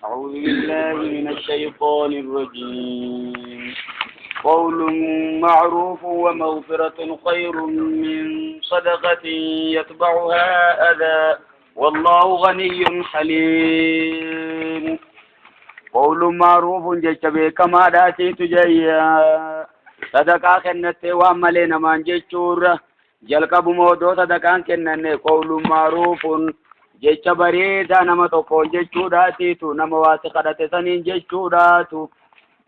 أعوذ بالله من الشيطان الرجيم. قول معروف ومغفرة خير من صدقة يتبعها أذى والله غني حليم. قول معروف jecha beekamaadhaatiitu jayya sadaqaa kennattee waan malee namaan jechuurra jalqabuma odoo sadaqaan kennanne qawlun ma'ruufun jecha bareedaa nama tokkoon jechuudhaatiitu nama waa si kadhate saniin jechuudhaatu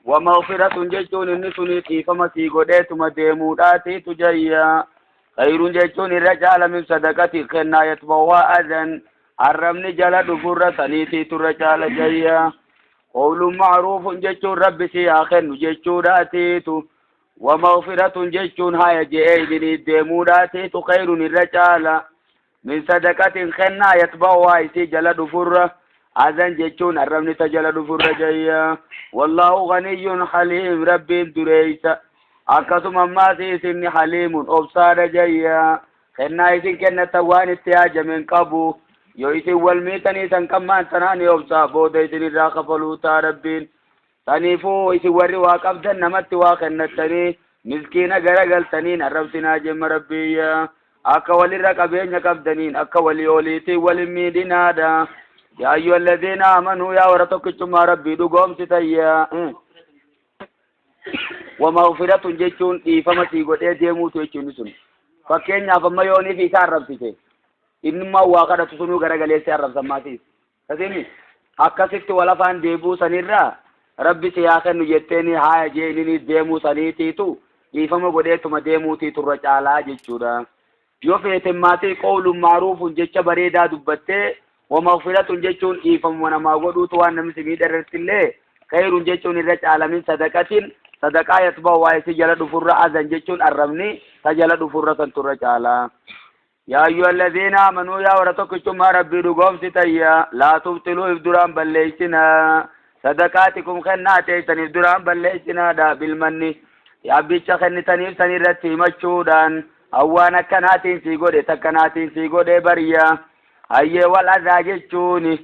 wa maghfiratun jechuun inni suni dhiifama sii godheetuma deemuudhaatiitu jayya khayrun jechuun irra caala min sadaqati kennaa yatbawaa adan arrabni jala dhufurra saniitiitu irra caala jayya qawlun ma'ruufun jechuun rabbi sii haa kennu jechuudhaatiitu wa maghfiratun jechuun haya je'ee idinii deemuudhaatiitu khayrun irra caala min sadaqatin kennaa yatba'uhaa isii jala dhufurra azan jechuun arrabni ta jala dhufurra jayya wallaahu ganiyyun haliim rabbiin dureeysa akkasuma ammaas isinni haliimun obsaadha jayya kennaa isin kennatan waan itti haajame hin qabu yoo isin wal miitanii san qammaan tanaani obsaa booda isin irraa kafaluu ta'a rabbiin saniifuu isin warri waa qabdan namatti waa kennattanii miskiina garagaltaniin arrabsinaa jemma rabbiyya akka walirra qabeenya qabdaniin akka walii oliitiin walin miidhinaadha. Yaa ayyuha alladhiina aamanuu yaa warra tokkichummaa rabbii dhugoomsitayya. Wa maghfiratun jechuun dhiifama sii godhee deemuutu jechuun sun. Fakkeenyaaf amma yooniif isa arrabsite innummaa waa kadhatu sunuu garagalee si arrabsammaatiif. Kasimi akkasitti wal afaan deebuu sanirraa rabbi si haa kennu jetteeni haaya jeenini deemuu saniitiitu dhiifama godheetuma deemuutiitu irra caalaa jechuudha. Yoo feete maatii qawlun maaruufun jecha bareedaa dubbattee wa maghfiratun jechuun dhiifamuma namaa godhuutu waan namni si miidha irratti illee khayrun jechuun irra caala min sadaqatin sadaqaa yatba'u waa isii jala dhufurra azan jechuun arrabni ta jala dhufurra santu irra caala. Yaa ayyuha alladhiina aamanuu yaa warra tokkichummaa rabbii dhugoomsitayya laa tubxiluu if duraan balleeysinaa sadaqaatikum kennaa teeysan if duraan balleeysinaadha bilmanni yaabbicha kennitaniif san irratti himachuudhaan hawwaan akkanaatiin sii godhe takkanaatiin sii godhe barya hayyee wal azaa jechuuni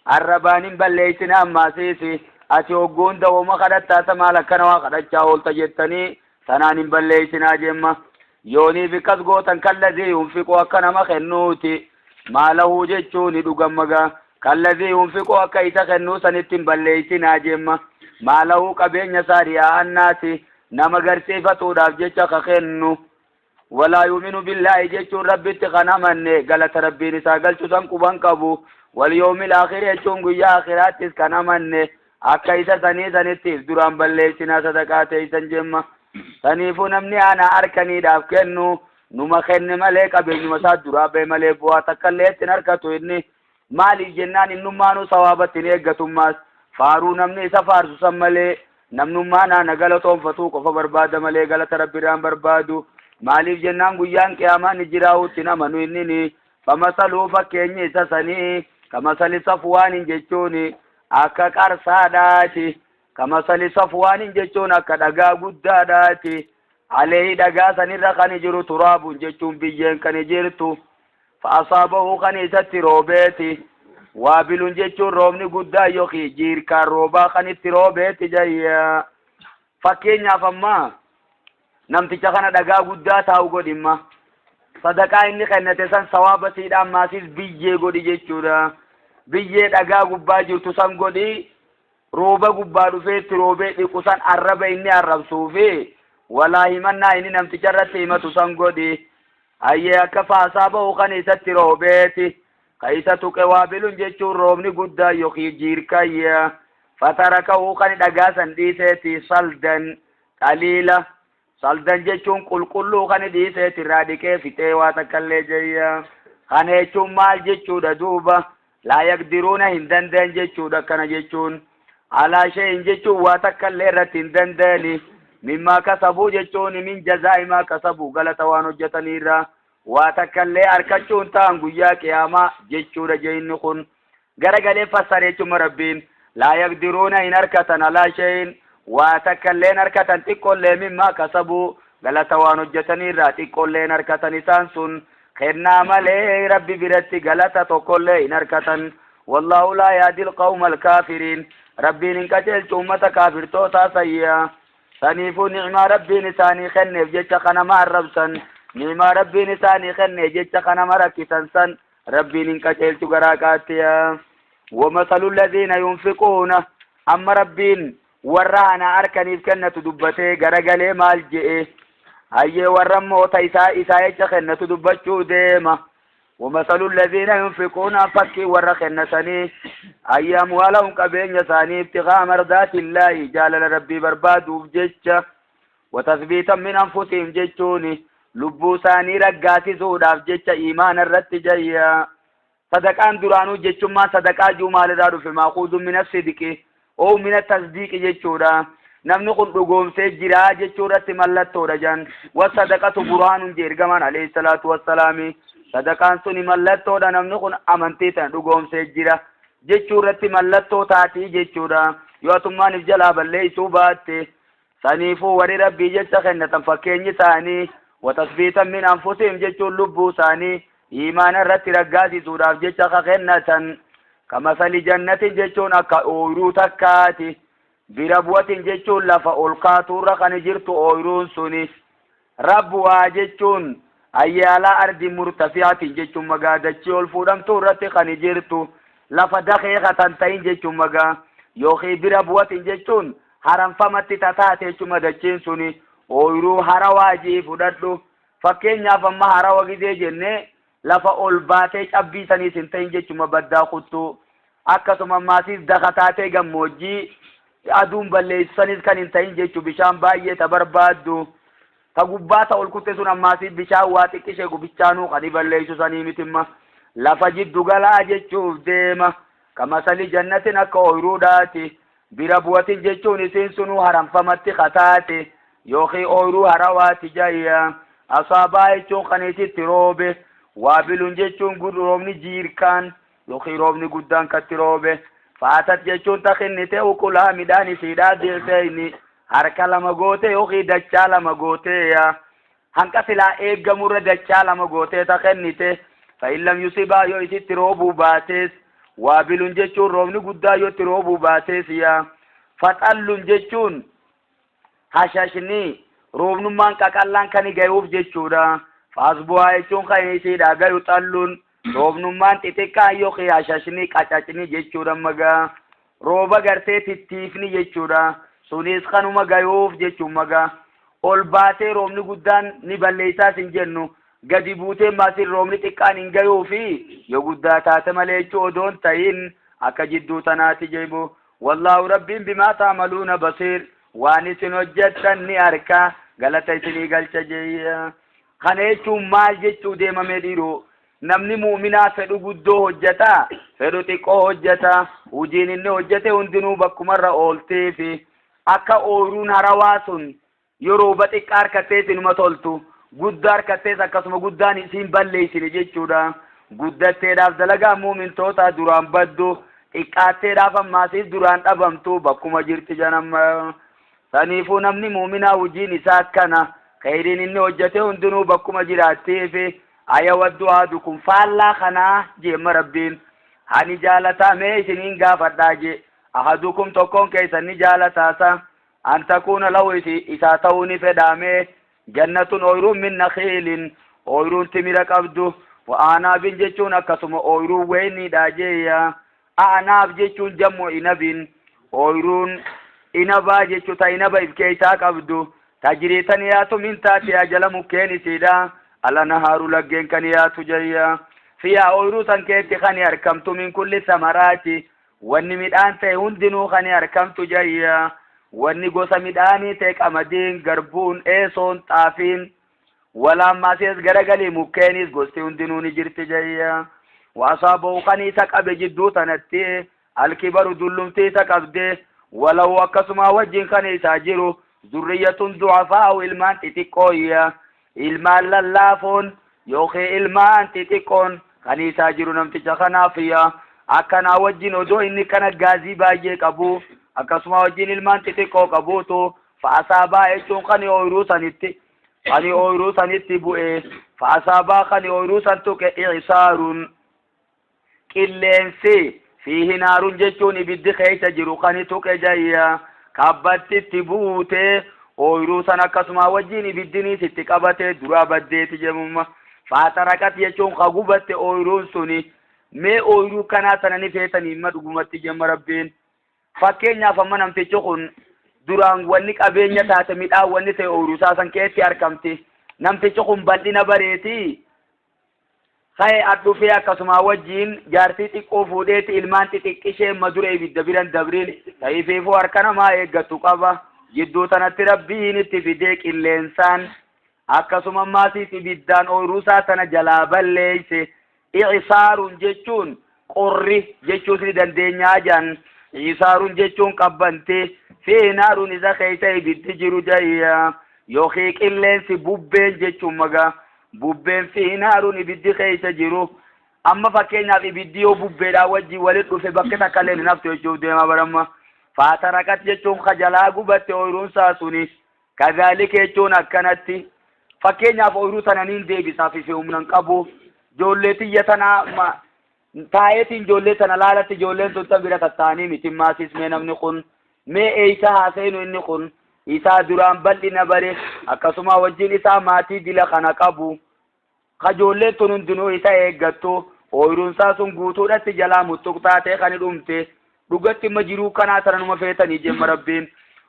arrabaan hin balleeysinaa ammaasiisi ati hogguun dawoma kadhattaa ta maal akkana waa kadhachaa oolta jettanii tanaan hin balleeysinaa jemma yooniif akkas gootan kalladii yunfiqu akka nama kennuuti maalahuu jechuuni dhugammaga kalladii yunfiqu akka isa kennuu sanitti hin balleeysinaa jemma maalahuu qabeenya isaa riyaa'annaasi nama garsiifatuudhaaf jecha ka kennu walaa yu'minu billaahi jechuun rabbitti kan amanne galata rabbiin isaa galchu san quban qabu wal yawmil aakhir jechuun guyyaa akhiraattis kan amanne akka isa sanii sanittiif duraan balleessinaa sadaqaa teeysan jemma saniifuu namni ana arkaniidhaaf kennu numa kenne malee qabeenyuma isaa duraa bahe malee bu'aa takka illee ittiin harkatu inni maaliif jennaan innummaanuu sawaabatti hin eeggatummaas faaruu namni isa faarsu san malee namnummaan ana galatoonfatuu qofa barbaada malee galata rabbirraan barbaadu maaliif jennaan guyyaan qiyaamaa ni jiraa'utti hin amanu innini famasaluu fakkeenyi isa sanii kamasali safwaanin jechuun akka qarsaadhaati kamasali safwaanin jechuun akka dhagaa guddaadhaati aleehi dhagaa sanirra kan jiru turaabun jechuun biyyeen kan jirtu fa'asaabahu kan isatti roobeeti waabilun jechuun roobni guddaa yookiin jiirkaan roobaa kan itti roobeeti jayya fakkeenyaaf ammaa namticha kana dhagaa guddaa taa'u godhimma sadaqaa inni kennate san sawaaba siidhaan maasiis biyyee godhi jechuudha biyyee dhagaa gubbaa jirtu san godhi rooba gubbaa dhufee itti roobee dhiqu san arraba inni arrabsuu fi walaa himannaa inni namticha irratti himatu san godhi hayyee akka faasaa ba'u kan isatti roobeeti ka isa tuqe waabilun jechuun roobni guddaa yookiin jiirkayya fatarakahuu kan dhagaa san dhiiseeti saldan qaliila saldan jechuun qulqulluu kan dhiiseeti irraa dhiqee fixee waa takkallee jeyya kana jechuun maal jechuudha duuba laa yaqdiruuna hin danda'an jechuudha kana jechuun alaa shay'in jechuun waa takkallee irratti hin danda'ani Mimmaa kasabuu jechuun min jazaa'i maa kasabuu, galata waan hojjetaniirraa waa takkallee arkachuu hin ta'an guyyaa qiyaamaa jechuudha. Jeyinni kun garagalee fassare jechuma Rabbiin laa yaqdiruuna hin arkatan, alaa shay'in waa takkallee hin arkatan, xiqqollee, mimmaa kasabuu galata waan hojjetaniirraa xiqqollee hin arkatan. Isaan sun kennaa malee Rabbi biratti galata tokkollee hin arkatan. Wallaahu laa yahdil qawma alkaafiriin, Rabbiin hin qajeelchu ummata kaafirtootaa sayyaa. Saniifuu ni'maa Rabbiin isaanii kenneef jecha kanama arrabsan, ni'maa Rabbiin isaanii kenneef jecha kanama rakkisan san Rabbiin hin qajeelchu garaa qaattiya. Wamasalu alladhiina yunfiquuna, amma Rabbiin warra ana harkaniif kennatu dubbatee garagalee maal je'e? Hayyee, warra moota isaa isaa jecha kennatu dubbachuu deema. ومثل الذين ينفقون fakkii warra kennatanii ayya amwaalahum qabeenya isaanii ابتغاء مرضات الله jaalala Rabbii barbaaduuf jecha, وتثبيتا من أنفسهم jechuun lubbuu isaanii raggaasisuudhaaf jecha iimaana irratti jayya. Sadaqaan duraanuu jechummaan sadaqaa juu maalirraa dhufe? مأخوذ من الصدق أو من التصديق jechuudha. Namni kun dhugoomsee jiraa jechuu irratti mallattoodha jan. والصدقة برهان je ergamaan عليه الصلاة والسلام. Sadaqaan suni mallattoodha, namni kun amantii tana dhugoomsee jira jechuu irratti mallattoo taatii jechuudha, yoo atummaan if jalaa balleessuu baatte. Saniifuu warri Rabbii jecha kennatan fakkeenyi isaanii وتثبيتا من أنفسهم jechuun lubbuu isaanii iimaana irratti raggaasisuudhaaf jecha ka kennatan, كمثل جنة jechuun akka ooyruu takkaati, بربوة jechuun lafa ol kaatuurra kan jirtu ooyruun suni, ربوة jechuun ayyaalaa أرض مرتفعة jechuun magaadachii ol fuudhamtuu irratti kan jirtu, lafa dakee katan ta'in jechuun magaa, yookiin بربوة jechuun haramfamatti tataate jechuun dachiin suni ooyiruu harawaa jii fudhadhu. Fakkeenyaaf amma harawa gizee jennee lafa ol baatee cabbii saniis hin ta'in jechuma, baddaa kuttuu, akkasuma maasiis daka taatee gammoojjii aduun balleessu sanis kan hin ta'in jechu, bishaan baay'ee ta barbaaddu, ta gubbaa ta ol kutte sun ammaasiif bishaan waa xiqqishee gubichaanuu kan balleessu sanii mitimma, lafa jiddu galaa jechuuf deema. كمثل جنة akka ooyiruudhaati, بربوة jechuun isiin sunuu haramfamatti kataate yookiin ooyiruu harawaati jayya. أصابها jechuun kan isitti roobe, وابل jechuun roobni jiirkaan yookiin roobni guddaan katti roobe, فآتت jechuun ta kennite, أكلها midhaan isiidhaa, ضعفين harka lama goote yookiin dachaa lama gooteeya, hanqa silaa eeggamurra dachaa lama gootee ta kennite. فإن لم يصبها yoo isitti roobuu baatees, وابل jechuun roobni guddaa yoo itti roobuu baatees yaa, فطل jechuun hashashni roobnummaan qaqallaan kan gayuuf jechuudha. فحسبها jechuun kan isiidha gayu, طل roobnummaan xixiqqaan yookiin hashashni qacacni jechuudha, magaa rooba gartee tittiifni jechuudha, sunis kanuma gayuuf jechuun. Magaa ol baatee roobni guddaan ni balleeysaas hin jennu, gadi buutee maasin roobni xiqqaan hin gayuufi yoo guddaa taate malee jechuu odoon ta'in akka jidduu tanaati jebu. والله Rabbiin بما تعملون بصير waan isin hojjettan ni arka, galata isinii galcha jeeyya. Kana jechuun maal jechuu deemamee dhiiroo? Namni muuminaa fedhu guddoo hojjeta, fedhu xiqqoo hojjeta, hojiin inni hojjete hundinuu bakkumarra oolteefi. Akka ooyiruun harawaa sun yeroo rooba xiqqaa harkattees inuma toltu, guddaa harkattees akkasuma guddaan isiin balleeysine jechuudha. Guddatteedhaaf dalagaa muumintoota duraan baddu, xiqqaatteedhaaf ammaasiif duraan dhabamtu, bakkuma jirti janamma. Saniifuu namni muuminaa hojiin isaa akkana, kheyriin inni hojjete hundinuu bakkuma jiraattiifi. أيود أحدكم faallaa kanaa jeemma Rabbiin hani jaalataa mee isiniin gaafadhaa je. أحدكم tokkoon keessan ni jaalataasa أن تكون له isaa ta'uu ni fedhaamee جنة ooyiruun من نخيل ooyiruun timira qabdu, وأعناب jechuun akkasuma ooyiruun weyniidha jeeya. أعناب jechuun جمع عنب, ooyiruun inabaa jechuu, ta inaba if keeysaa qabdu, تجري tan yaatu, من تحتها jala mukkeen isiidha, الأنهار laggeen kan yaatu jayya. فيها ooyiruu san keetti kan arkamtu, من كل الثمرات wanni midhaan ta'e hundinuu kan arkamtu jayya, wanni gosa midhaanii ta'e, qamadiin, garbuun, eesoon, xaafiin, walaammaasiis garagalii mukkeenis gosti hundinuu ni jirti jayya. وأصابه kan isa qabe jidduu tanatti, الكبر dullumti isa qabde, وله akkasuma wajjin kan isaa jiru Zurriyyatun du'afaa'u ilmaan xixiqqooyya, ilmaan lallaafoon yookiin ilmaan xixiqqoon kan isaa jiru namticha kanaafiyya. Akkanaa wajjin odoo inni kana gaazii baay'ee qabu, akkasuma wajjin ilmaan xixiqqoo qabuutu fa'asaabaa jechuun kan ooyiruu sanitti, kan ooyiruu sanitti bu'e. Fa'asaabaa kan ooyiruu san tuqe i'saarun qilleensi, fiihi naarun jechuun ibiddi keessa jiru kan tuqe jayya. Kabbattitti buute ooyiruu san, akkasuma wajjin ibiddinis itti qabate, duraa baddeeti jemumma. Faataraqat jechuun ka gubatte ooyiruun suni. Mee ooyiruu kanaa tana ni feetanii imma dhugumatti jemma Rabbiin? Fakkeenyaaf amma namtichi kun duraan wanni qabeenya taate, midhaan wanni ta'e ooyiruu isaa san keessatti argamti. Namtichi kun bal'ina bareetii ka'e dhufee, akkasuma wajjiin jaartii xiqqoo fuudheeti, ilmaan xixiqqishee madura ibidda biran dabriin ta'ifiifuu harka namaa eeggattu qaba. Jidduu tanatti Rabbiin itti fidee qilleensaan, akkasuma maasiif ibiddaan ooyiruu isaa tana jalaa balleeyse. I'saarun jechuun qorri jechuus ni dandeenyaa jedhan. I'saarun jechuun qabbante, fi naarun isa keessa ibiddi jiru jayya, yookiin qilleensi bubbeen jechuun magaa bubbeen, fi naarun ibiddi keessa jiru. Amma fakkeenyaaf ibiddi yoo bubbeedhaan wajjin walitti dhufe bakka takka illee hin haftu jechuuf deema baramma. Faataraqat jechuun kajalaa gubatte ooyiruun isaa suni. Kazaalika jechuun akkanatti. Fakkeenyaaf ooyiruu tana niin deebisaaf ife humna hin qabu, ijoollee tiyya tanaa taa'eetiin ijoollee tana laalatti, ijoolleen tun tan bira tatta'anii miti maasis. Mee namni kun mee eeysa haaseenu? Inni kun isaa duraan bal'ina bare, akkasuma wajjin isaa maatii dila kana qabu, kajoolleen tun hundinuu isa eeggattu, ooyiruun isaa sun guutuudhatti jalaa muttuq taatee kan dhumte. Dhugatti imma jiruu kanaa tana numa feetanii jemma Rabbiin?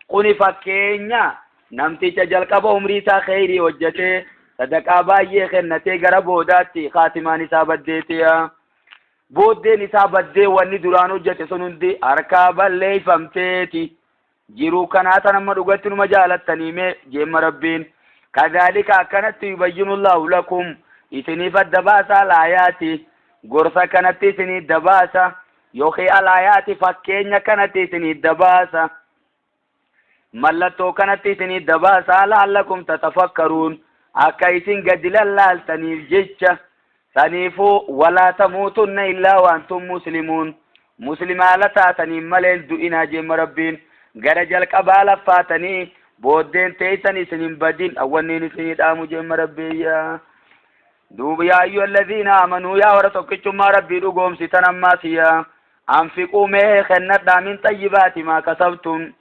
Kuni fakkeenya namticha jalqaba umrii isaa kheyrii hojjetee, sadaqaa baay'ee kennatee, gara boodaatti kaatimaan isaa baddeetiya. Booddeen isaa baddee, wanni duraan hojjete sun hundi harkaa balleeyfamteeti. Jiruu kanaa tan amma dhugatti numa jaalattanii mee jemma Rabbiin? Kadhaalika akkanatti yubayyinullaahu lakum isiniif adda baasaa laayaati, gorsa kanatti isinii dabaasa, yookiin alaayaati fakkeenya kanatti isinii dabaasa, mallattoo kanatti isinii dabaasa, la'allakum tatafakkaruun akka isin gadi lallaaltaniif jecha. Saniifuu walaa tamuutunna illaa waantum muslimuun, muslimaala taataniin malee du'inaa jemma Rabbiin. Gara jalqabaa laffaatanii booddeen teeysan isin hin badin awwanniin isinii dhaamu jemma Rabbiiyya. Duuba yaa ayyuha alladhiina aamanuu, yaa warra tokkichummaa Rabbii dhugoomsitan, ammaas yaa anfiquu mee kennadhaa, min xayyibaati maa kasabtum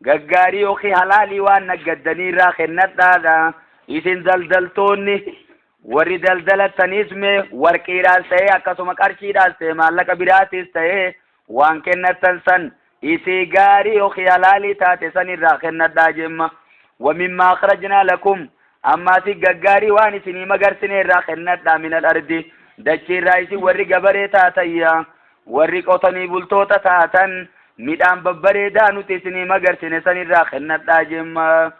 gaggaarii yookiin halaalii waan naggaddanii irraa kennadhaadha. Isin daldaltoonni, warri daldalattaniis, mee warqiidhaas ta'ee, akkasuma qarshiidhaas ta'e, maallaqa biraatis ta'ee, waan kennattan san isii gaarii yookiin halaalii taate san irraa kennadhaa jemma. Wamimmaa akhrajnaa lakum ammaasi gaggaarii waan isinii magarsine irraa kennadhaa, minal ardi dachii irraa. Isin warri gabaree taatayya, warri qotanii bultoota taatan, midhaan babbareedaa nuti isinii magarsine san irraa kennadhaa jemma.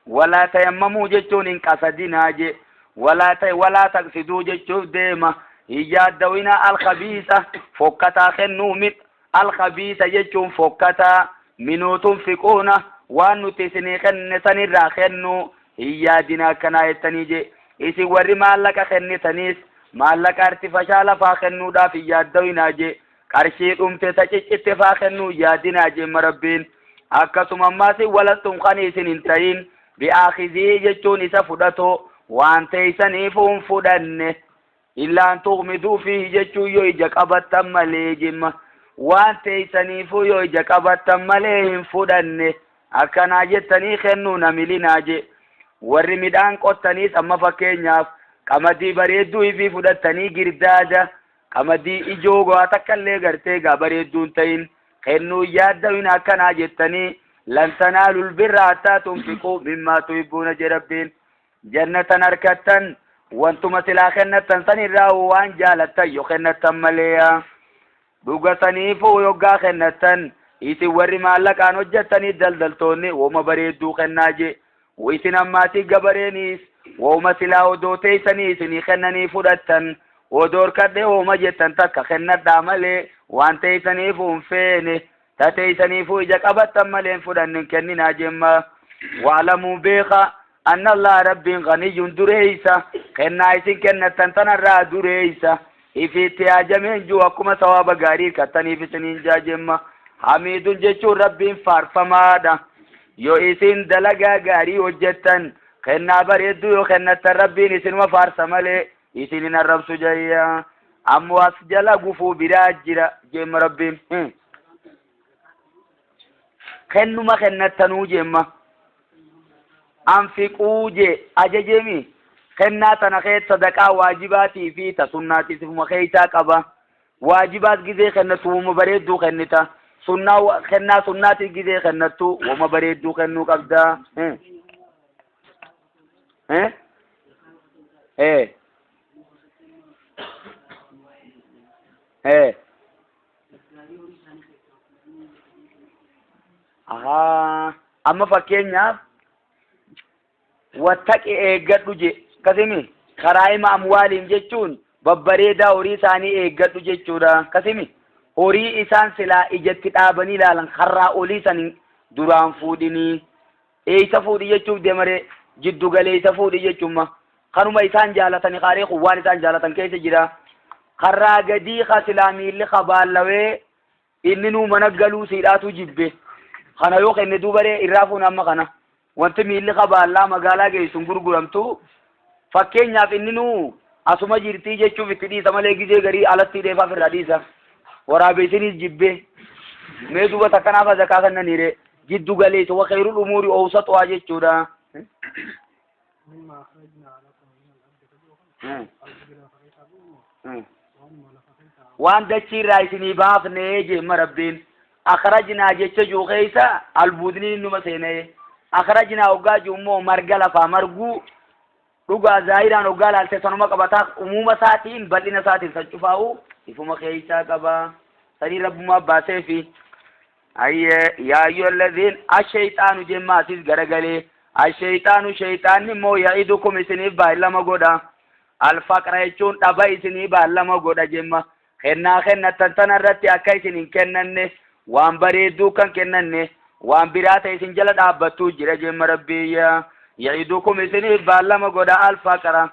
Walaa tayammamuu jechuun hin qasadinaa je, walaa ta'e walaa taqsiduu jechuuf deema. Hin yaaddawinaa alkhabiisa fokkataa kennuu. Min alkhabiisa jechuun fokkataa, minuu tunfiquuna waan nuti isinii kenne sanirraa kennuu hin yaadina akkanaa jettanii je. Isin warri maallaqa kennitaniis maallaqa artifashaa lafaa kennuudhaaf hin yaaddawinaa je, qarshii dhumte ta ciccitte faa kennuu hin yaadinaa jemma Rabbiin. Akkasuma ammaas walastum kan isin hin ta'in, bi'aakizii jechuun isa fudhatoo waan teeysaniifuu hin fudhanne, illaa an tughmiduu fiihi jechuun yoo ija qabattan malee jemma. Waan teeysaniifuu yoo ija qabattan malee hin fudhanne akkanaa jettanii kennuu namilinaa je. Warri midhaan qottaniis amma fakkeenyaaf qamadii bareedduu ifii fudhattanii, girdaada qamadii ijoo waa takka illee gartee gaa bareedduu hin ta'in kennuu yaaddawin akkanaa jettanii. Lan tanaalul birra hattaa tunfiquu mimmaa tuhibbuuna je Rabbiin. Jannatan harkattan wantuma silaa kennattan san irraa waan jaalattan yoo kennattan malee. Dhuga saniifuu yoggaa kennattan, isin warri maallaqaan hojjettanii daldaltoonni woma bareedduu kennaa je. Isin ammaatii gabareeniis woma silaa odoo teeysanii isinii kennanii fudhattan, odoo horkadhe woma jettan takka kennadhaa malee, waan teeysaniifuu hin feene tateeysaniifuu ija qabattan malee hin fudhanne hin kenninaa jemma. Waalamuu beeka anna Allah rabbiin ganiyyun dureeysa kennaa isin kennattan tanarraa dureeysa ifiitti haajameen jiru akkuma sawaaba gaarii kattaniif isiniin jaajemma. Hamiidun jechuun rabbiin faarfamaadha. Yoo isin dalagaa gaarii hojjettan kennaa bareedduu yoo kennattan rabbiin isinuma faarsa malee isin hin arrabsu jayya. Ammoo as jala gufuu biraa jira jeemma rabbiin. Kennuma kennattanuu jeemma. Anfiquu jee ajajeemi kennaa tana keessa sadaqaa waajibaatii fi ta sunnaatii sifuma keessaa qaba. Waajibaas gizee kennattu wama bareedduu kennita. Sunnaa kennaa sunnaatii gizee kennattu wama bareedduu kennuu qabda. Eh? Eh. Eh. Ahaa. Amma fakkeenyaaf wattaqi eeggadhu je kasimi karaa'ima amwaaliin jechuun babbareedaa horii isaanii eeggadhu jechuudha kasimi horii isaan silaa ijatti dhaabanii ilaalan karraa olii san duraan fuudhinii eeysa fuudhi jechuuf deemaree jiddu galeeysa fuudhi jechuuma kanuma isaan jaalatani kaaree kun waan isaan jaalatan keessa jira karraa gadii ka silaa miilli kabaallawee inni nuu mana galuu siidhaatu jibbe kana yoo kenne duubaree irraa fuuna amma kana wanti miilli kabaallaa magaalaa geessuun gurguramtu fakkeenyaaf inni nuu asuma jirtii jechuuf itti dhiisa malee gizee garii alatti dheefaaf irraa dhiisa waraabessinis jibbe mee duuba takkanaaf zakaa kennaniire jiddu galeessa wa khayrul umuuri awsatuhaa jechuudha. مما أخرجنا لكم من الأرض تجوعا البدر فقيت وأنما لفقيت Waan dachii irraa isinii baafnee jeemma rabbiin akhrajnaa jecha jiru keessa albuudni numa seenee akhrajnaa hoggaa jiru immoo marga lafaa marguu dhugaa zaahiraan hoggaa laalte sanuma qabataa umuuma isaatiin bal'ina isaatiin san cufaa'u ifuma keessaa qaba sanii rabbumaa baaseefi ayyee yaa ayyuha alladhiin asheyxaanu jemma asis garagalee asheyxaanu sheyxaanni immoo ya'idukum isiniif baay'ilama godha alfaqra jechuun dhaba isinii baallama godha jemma kennaa kennattan tana irratti akka isin hin kennanne waan bareedduu kan kennanne waan biraa ta'e isin jala dhaabbattuu jira jemma rabbiyya ya'idukum isiniif baallama godha alfaqra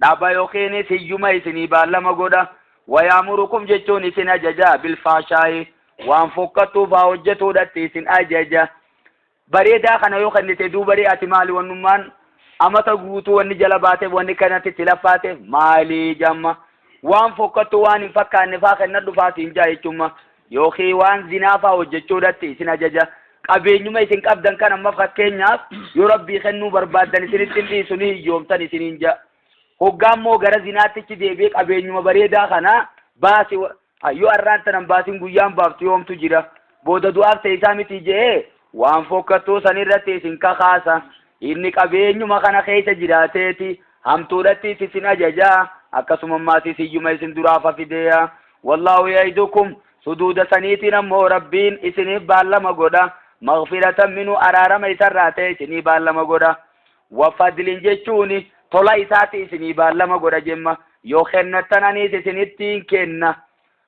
dhaba yookiinis hiyyuma isinii baallama godha wayaamurukum jechuun isin ajaja bilfaashaayi waan fokkattuu faa hojjetuudhatti isin ajaja bareedaa kana yoo kennite duubaree ati maali wannummaan amata guutuu wanni jala baateef wanni kanatti itti laffaateef maali jamma waan fokkattuu waan hin fakkaanne faa kennadhu faa siin jaa jechuumma yookiin waan zinaa faa hojjechuudhatti isin ajaja qabeenyuma isin qabdan kan amma fakkeenyaaf yoo rabbii kennuu barbaaddan isinitti hin dhiisu ni hiyyoomtan isiniin jaa hoggaa immoo gara zinaattichi deebi'ee qabeenyuma bareedaa kana baasi yoo arraan tanan baasin guyyaan baaftu yoomtu jira booda du'aaf ta'e isaa miti je'ee waan fokkattuu san irratti isin kakaasa inni qabeenyuma kana keessa jiraateeti hamtuudhatti isin ajajaa akkasuma ammaas hiyyuma isin duraa fideya wallaahu ya'idukum suduuda saniitiin ammoo rabbiin isiniif baallama godha maghfiratan minhu araarama isarraa ta'e isinii baallama godha wafadlin jechuun tola isaati isinii baallama godha jemma yoo kennattan anis isinittiin kenna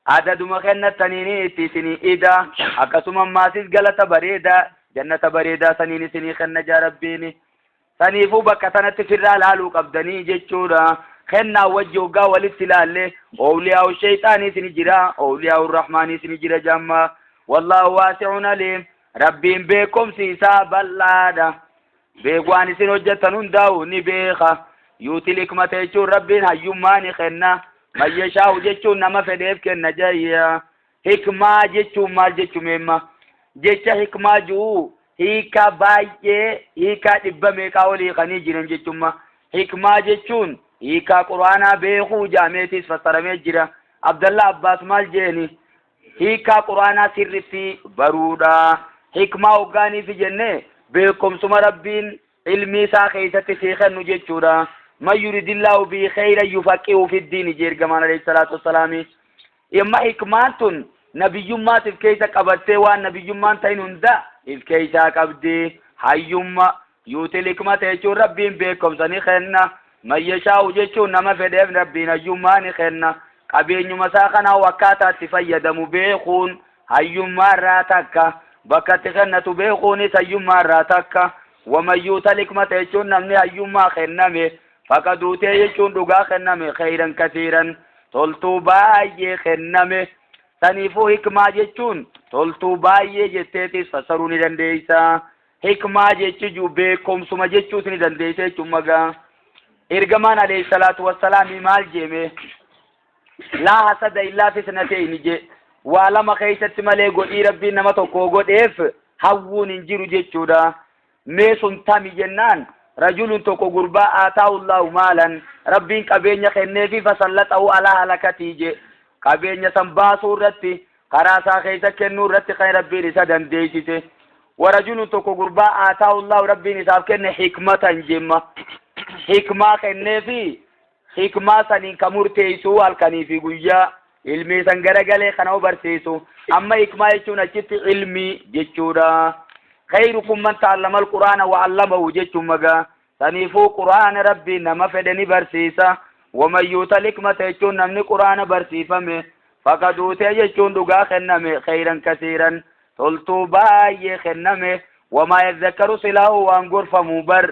adaduma kennattaniin itti isinii ida akkasuma ammaasis galata bareedaa jannata bareedaa saniin isinii kenna jaa rabbiin saniifuu bakka sanatti firraa laaluu qabdanii jechuudha kennaa wajji hoggaa walitti ilaalle oowliyaa'u shayxaanii isini jira oowliyaa'u rahmaanii isini jira jamma wallaahu waasi'un aliim rabbiin beekumsi isaa bal'aadha beeku waan isin hojjettan hundaa'u ni beeka yuutil hikmata jechuun rabbiin hayyummaa ni kenna man yashaa'u jechuun nama fedheef kenna jayya hikmaa jechuun maal jechuu meemma jecha hikmaa ji'u hiikaa baay'ee hiikaa dhibba meeqaa olii kanii jiran jechuudha hikmaa jechuun hiikaa quraanaa beekuu jaameetiis fassaramee jira abdallah abbaas maal jeeni hiikaa quraanaa sirritti baruudha hikmaa hoggaaniif jenne beekumsuma rabbiin ilmi isaa keessatti sii kennu jechuudha man yuridillaahu bihi khayran yufaqihu fiddiini jee ergamaan alayhi salaatu wassalaami imma hikmaan tun nabiyyummaatiif keessa qabattee waan nabiyyummaan ta'in hunda if keessaa qabdi hayyumma yuutil hikmata jechuun rabbiin beekumsa ni kenna man yashaa'u jechuun nama fedheef rabbiin hayyummaa ni kenna qabeenyuma isaa kanaa akkaataa itti fayyadamu beekuun hayyummaa irraa takka bakka itti kennatu beekuunis hayyummaa irraa takka Waman yuuta hikmata jechuun namni hayyummaa kenname faqad uutee jechuun dhugaa kenname khayran kasiiran toltuu baay'ee kenname. Saniifuu hikmaa jechuun toltuu baay'ee jetteetis fassaruu ni dandeeysa. Hikmaa jechi beekumsuma jechuus ni dandeeysa jechuun magaa. Ergamaan alayhi salaatu wassalaami maal jeeme? Laa hasada illaa fitnatayni je. Waa lama keeysatti malee godhii rabbiin nama tokko godheef hawwuun hin jiru jechuudha. Mee sun tami jennaan rajulun tokko gurbaa aataahu llaahu maalan rabbiin qabeenya kenneefi fasallaxahu alaa halakatii je. Qabeenya san baasuu irratti karaa isaa keessa kennuu irratti kan rabbiin isa dandeessise. Warajulun tokko gurbaa aataahu llaahu rabbiin isaaf kenne hikmatan jemma. Hikmaa kenneefi hikmaa saniin ka murteessuu halkanii fi guyyaa ilmii san garagalee kana barsiisu. Amma hikmaa jechuun achitti ilmii jechuudha. Khayrukum man ta'allama al-Qur'aana wa 'allamahu jechuun magaa. Saniifuu Qur'aana rabbiin nama fedhe ni barsiisa. Waman yuuta hikmata jechuun namni Qur'aana barsiifame faqad uutee jechuun dhugaa kenname khayran kasiiran toltuu baay'ee kenname. Wamaa yadhakkaru silaahu waan gorfamu bar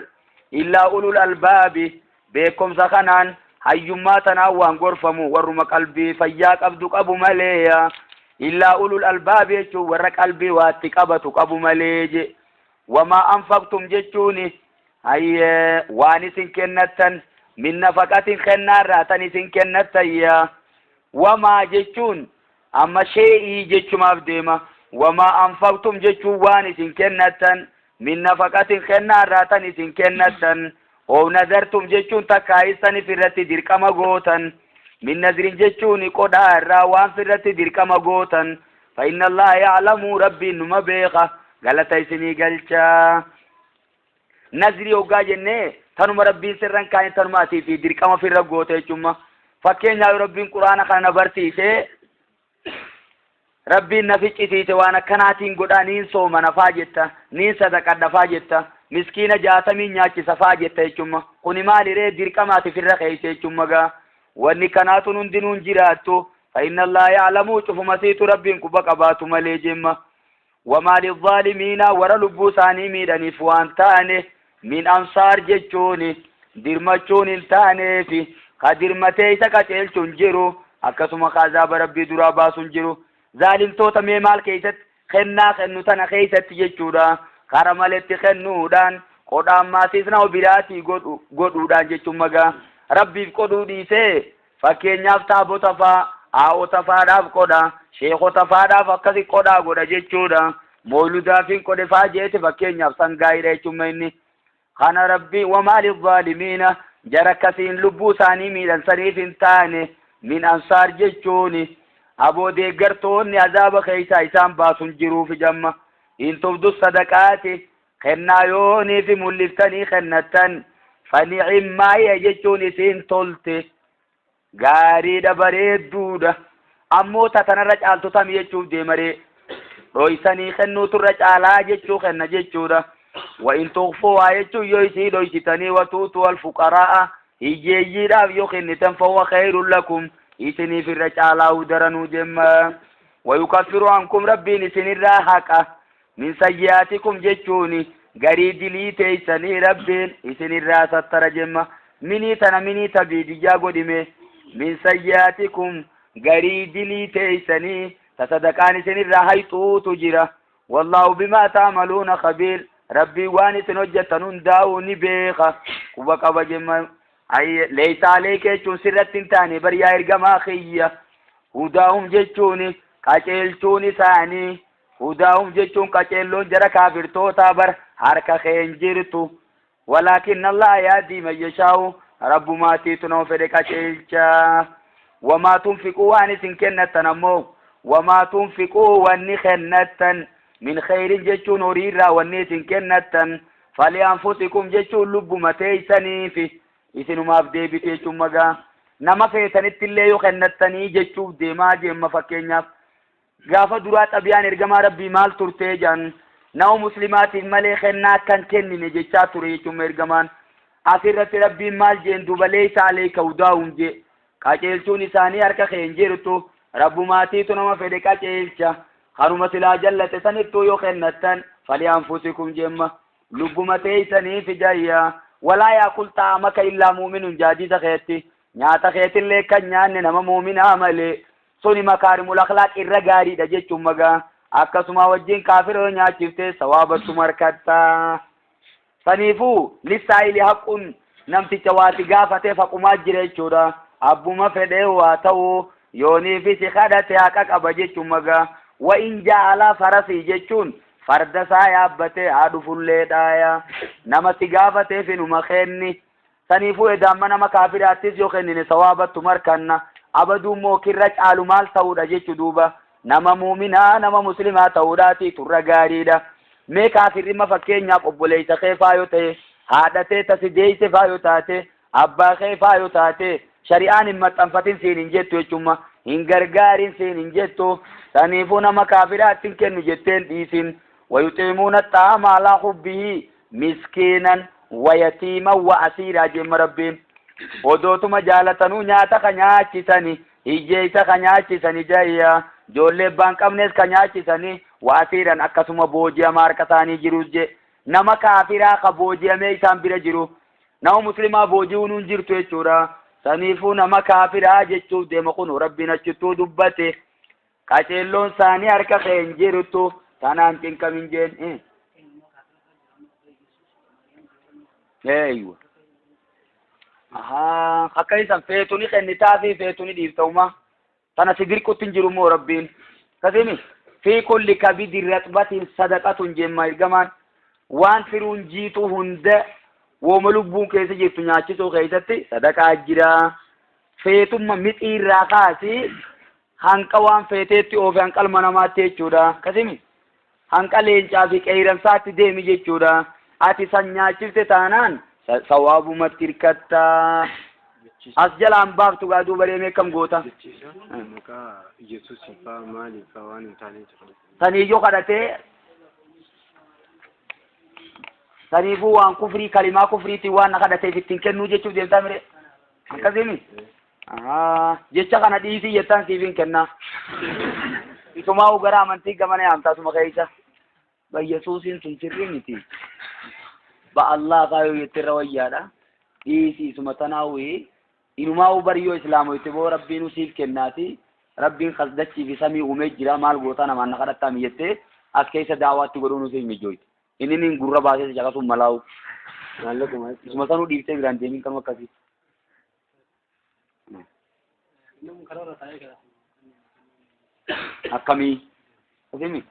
illaa ulul albaabi beekumsa kanaan hayyummaa tanaan waan gorfamu warruma qalbii fayyaa qabdu qabu malee. Illaa ulul albaabi jechuun warra qalbii waatti qabatu qabu malee je. Wamaa anfaqtum jechuun hayyee waan isin kennattan min nafaqatin kennaarraa tan isin kennattan yaa. Wamaa jechuun amma shee'ii jechumaaf deema. Wamaa anfaqtum jechuun waan isin kennattan min nafaqatin kennaarraa tan isin kennattan. Oo nazartum jechuun takkaa isanif irratti dirqama gootan. Min nazrin jechuun qodhaa irraa waan firratti dirqama gootan. Fa inna allaha ya'lamu rabbiin numa beeka galata isinii galchaa. Nazrii hoggaa jennee tanuma rabbiin sirran kaane tanuma asii fi dirqama firra goote jechuudha. Fakkeenyaaf rabbiin quraana kana na barsiisee rabbiin na ficcisiise waan akkanaatiin godhaa niin soomana faa jetta niin sadaqadha faa jetta miskiina 60 nyaachisa faa jetta jechuudha. Kuni maali ree dirqama ati firra keeyse jechuudha gaa. Wanni kanaatun hundinuu hin jiraattu. Fa inna allaha ya'lamu cufuma siitu rabbiin quba qabaatu malee jemma. Wamaa lilzaalimiina warra lubbuu isaanii miidhaniif waan taane min ansaar jechuun dirmachuun hin taaneefi ka dirmatee isa qaceelchu hin jiru akkasuma ka azaaba rabbii duraa baasu hin jiru. Zaalimtoota mee maal keessatti kennaa kennu tana keessatti jechuudha. Kara maletti kennuudhaan qodhaan maasiis nama biraatii godhuudhaan jechuun magaa rabbiif qodhuu dhiisee fakkeenyaaf taabota faa haa'ota faadhaaf qodha sheekota faadhaaf akkasi qodhaa godha jechuudha. Mooludaafin qodhe faa jeeti fakkeenyaaf sangaayidha jechuun inni. Kana rabbii wamaa lilzaalimiina jara akkasiin lubbuu isaanii miidhan saniif hin taane min ansaar jechuun aboo deeggartoonni azaaba keessaa isaan baasun jiruuf jamma. In tubdu sadaqaati kennaa yoonii fi mul'iftanii kennattan fanicimmaayya jechuun isiin tolte gaariidha bareedduudha. Ammoo ta tanarra caaltu tami jechuuf deemaree dhoysanii kennuuturra caalaa jechuu kenna jechuudha. Wa in tukhfuuhaa jechuun yoo isii dhoysitanii watuutuu alfuqaraa'a hiyyeeyyiidhaaf yoo kennitan fahuwa khayrun lakum isiniif irra caalaa daranuu jemma. Wa yukaffiru ankum rabbiin isinirraa haqa min sayyi'aatikum jechuun garii dilii teeysanii rabbiin isinirraa sattara jemma. Minii tana minii tabiidiyyaa godhime min sayyi'aatikum garii dilii teeysanii ta sadaqaan isinirraa hayxuutu jira. Wallaahu bimaa ta'maluuna khabiir rabbii waan isin hojjettan hundaa'uu ni beeka quba qaba jemma. Leeysa aleeka jechuun sirratti hin taane bar yaa ergamaa kiyya. Hudaahum jechuun qaceelchuun isaanii hudaahum jechuun qaceelloon jara kaafirtootaa bar harka keen jirtu. Walaakin allaha yahdii man yashaa'u rabbumaatiitu nama fedhe qaceelcha. Wamaa tunfiquu waan isin kennattan ammoo wamaa tunfiquu wanni kennattan min khayrin jechuun horiirraa wanni isin kennattan falianfusikum jechuun lubbuma teeysaniifi isinumaaf deebite jechuun magaa. Nama feetanitti illee yoo kennattanii jechuuf deemaa jeemma. Fakkeenyaaf gaafa duraa xabiyaan ergamaa rabbii maal turtee jedhan nama muslimaatiif malee kennaa akkan kennine jechaa ture jechuun ergamaan. Asirratti rabbiin maal jeen duuba leeysa aleeyka hudaahum jee qaceelchuun isaanii harka kee hin jirtu rabbumaatiitu nama fedhe qaceelcha kanuma silaa jallate sanittuu yoo kennattan falianfusikum jemma. Lubbuma teeysaniif jayya. Walaa yaakul xaamaka illaa muuminun jaadiisa keetti. Nyaata keetillee kan nyaanne nama muuminaa malee. Suni makaarimul akhlaaq irra gaariidha jechuun magaa. Akkasuma wajjin kaafira yoo nyaachiftee sawaabattu markatta. Saniifuu lissaa'ili haqqun namticha waati gaafateef haqumaa jira jechuudha. Abbuma fedhee waa ta'u yooniifi si kadhate haqa qaba jechuun magaa. Wa in ja'ala farasii jechuun farda isaa yaabbatee haa dhufullee dhaaya. Nama si gaafateef inuma kenni. Saniifuu edaamma nama kaafiraattis yoo kennine sawaabattu markanna. Abaduu immoo kirra caalu maal ta'uudha jechuu duuba. Nama muuminaa nama muslimaa ta'uudhaati turra gaariidha. Mee kaafirri fakkeenyaaf obboleessa kee faa yoo ta'e, haadha tee tasi deeyse faa yoo taate, abbaa kee faa yoo taate, shari'aan hin maxxanfatin siin hin jettu jechuudha. Hin gargaarin siin hin jettu. Saniifuu nama kaafiraatti hin kennu jetteen dhiisin. ويطعمون الطعام على حبه مسكينا ويتيما وأسيرا جم ربين odootuma jaalatanuu nyaata ka nyaachisani hiyyeessa ka nyaachisani jayya ijoollee abbaan qabnes ka nyaachisani waasiiran akkasuma booji'ama harka isaanii jirus je nama kaafiraa ka booji'amee isaan bira jiru nama muslimaa booji'uun hin jirtu jechuudha saniifuu nama kaafiraa jechuuf deema kun rabbiin achittuu dubbate qaceelloon isaanii harka kee hin jirtu tanaan cinqamin jeen. Eeywa. Ahaa, akka isan feetuni kennitaa fi feetuni dhiifta'uma. Tana si dirqutti hin jiru immoo rabbiin. Kasimi fi kulli kabidin raxbatin sadaqatun jemma ergamaan waan firuun jiituu hunda wooma lubbuun keessa jirtu nyaachisuu keessatti sadaqaa jira. Feetumma mixii irraa kaasi hanqa waan feeteetti oofe hanqalma namaatti jechuudha. Kasimi hanqa leencaa fi qeeyransaatti deemi jechuudha. Ati san nyaachifte taanaan sawaabumatti hirkattaa. As jalaan baaftu gaa duuba deemee akkam goota? Jechiisa maqaa Yesuus fa'aa maaliif fa'aa waan hin taane jira. Saniiyyuu kadhatee saniifuu waan kufrii kalimaa kufriitiin waan na kadhateef ittiin kennuu jechuuf deemtaa mire? Akkasimi? Jecha kana dhiisii jettaan siif hin kennaa. Isumaa gara amantii gamana yaamtaa suma keessa. Ba Yesuusiin sun sirrii miti. Ba Allah faa yoo jette irra wayyaadha. Dhiisii isuma tanaawii inumaa bariyyoo islaama itti boo rabbiin siif kennaati. Rabbiin kasdachii fi samii uumee jira maal gootaa namaan na kadhattaa mijettee as keessa daawaatti godhuun siif mijooyti. Inni niin gurra baasee si caqasuun malaa'u. Maallaquma Isuma sanuu dhiiftee biraan deemin kanuma akkasii. Namni karaarra taa'ee kadhatu. Akkamii? Akkami?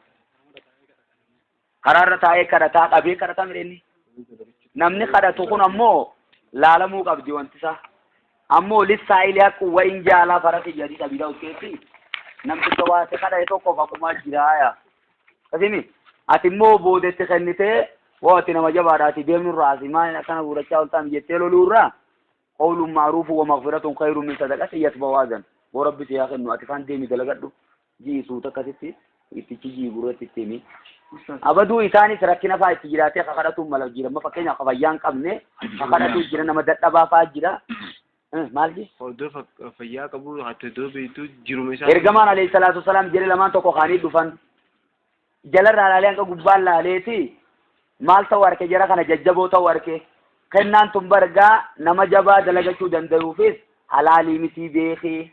Karaarra taa'ee kadhataa qabee kadhataa midheenni. Namni kadhatu kun ammoo laalamuu qabdi wanti isaa. Ammoo lissaa'ilii haqqu wa in jaalaa farasi jedhii qabiidhaa of keessi. Namticha waase kadhate tokkoof haqumaa jiraaya. Akkasimi ati immoo boodetti kennitee woo ati nama jabaadhaati deemnurraa asii maal akkana guurachaa oltaan jettee loluurraa qawlun ma'ruufu wa maghfiratun khayrun min sadaqatin yatba'u boo rabbi si haa kennu ati faan deemi dalagadhu jii suuta akkasitti ittichi jii gurratti itti himi. Abaduu isaanis rakkina faa itti jiraatee ka kadhatuun mala jira. Amma fakkeenyaaf ka fayyaa hin qabne ka kadhatu jira nama dadhabaa faa jira. Maal jee? Iddoo fayyaa qabu ati iddoo beektu jiruma isaa. Ergamaan alayhi salaatu wasalaam jere lamaan tokko kaanii dhufan. Jalarraa laalee hanga gubbaan laaleeti maal ta'u arke jara kana jajjaboo ta'u arke. Kennaan tun bargaa nama jabaa dalagachuu danda'uufis halaalii mitii beekii.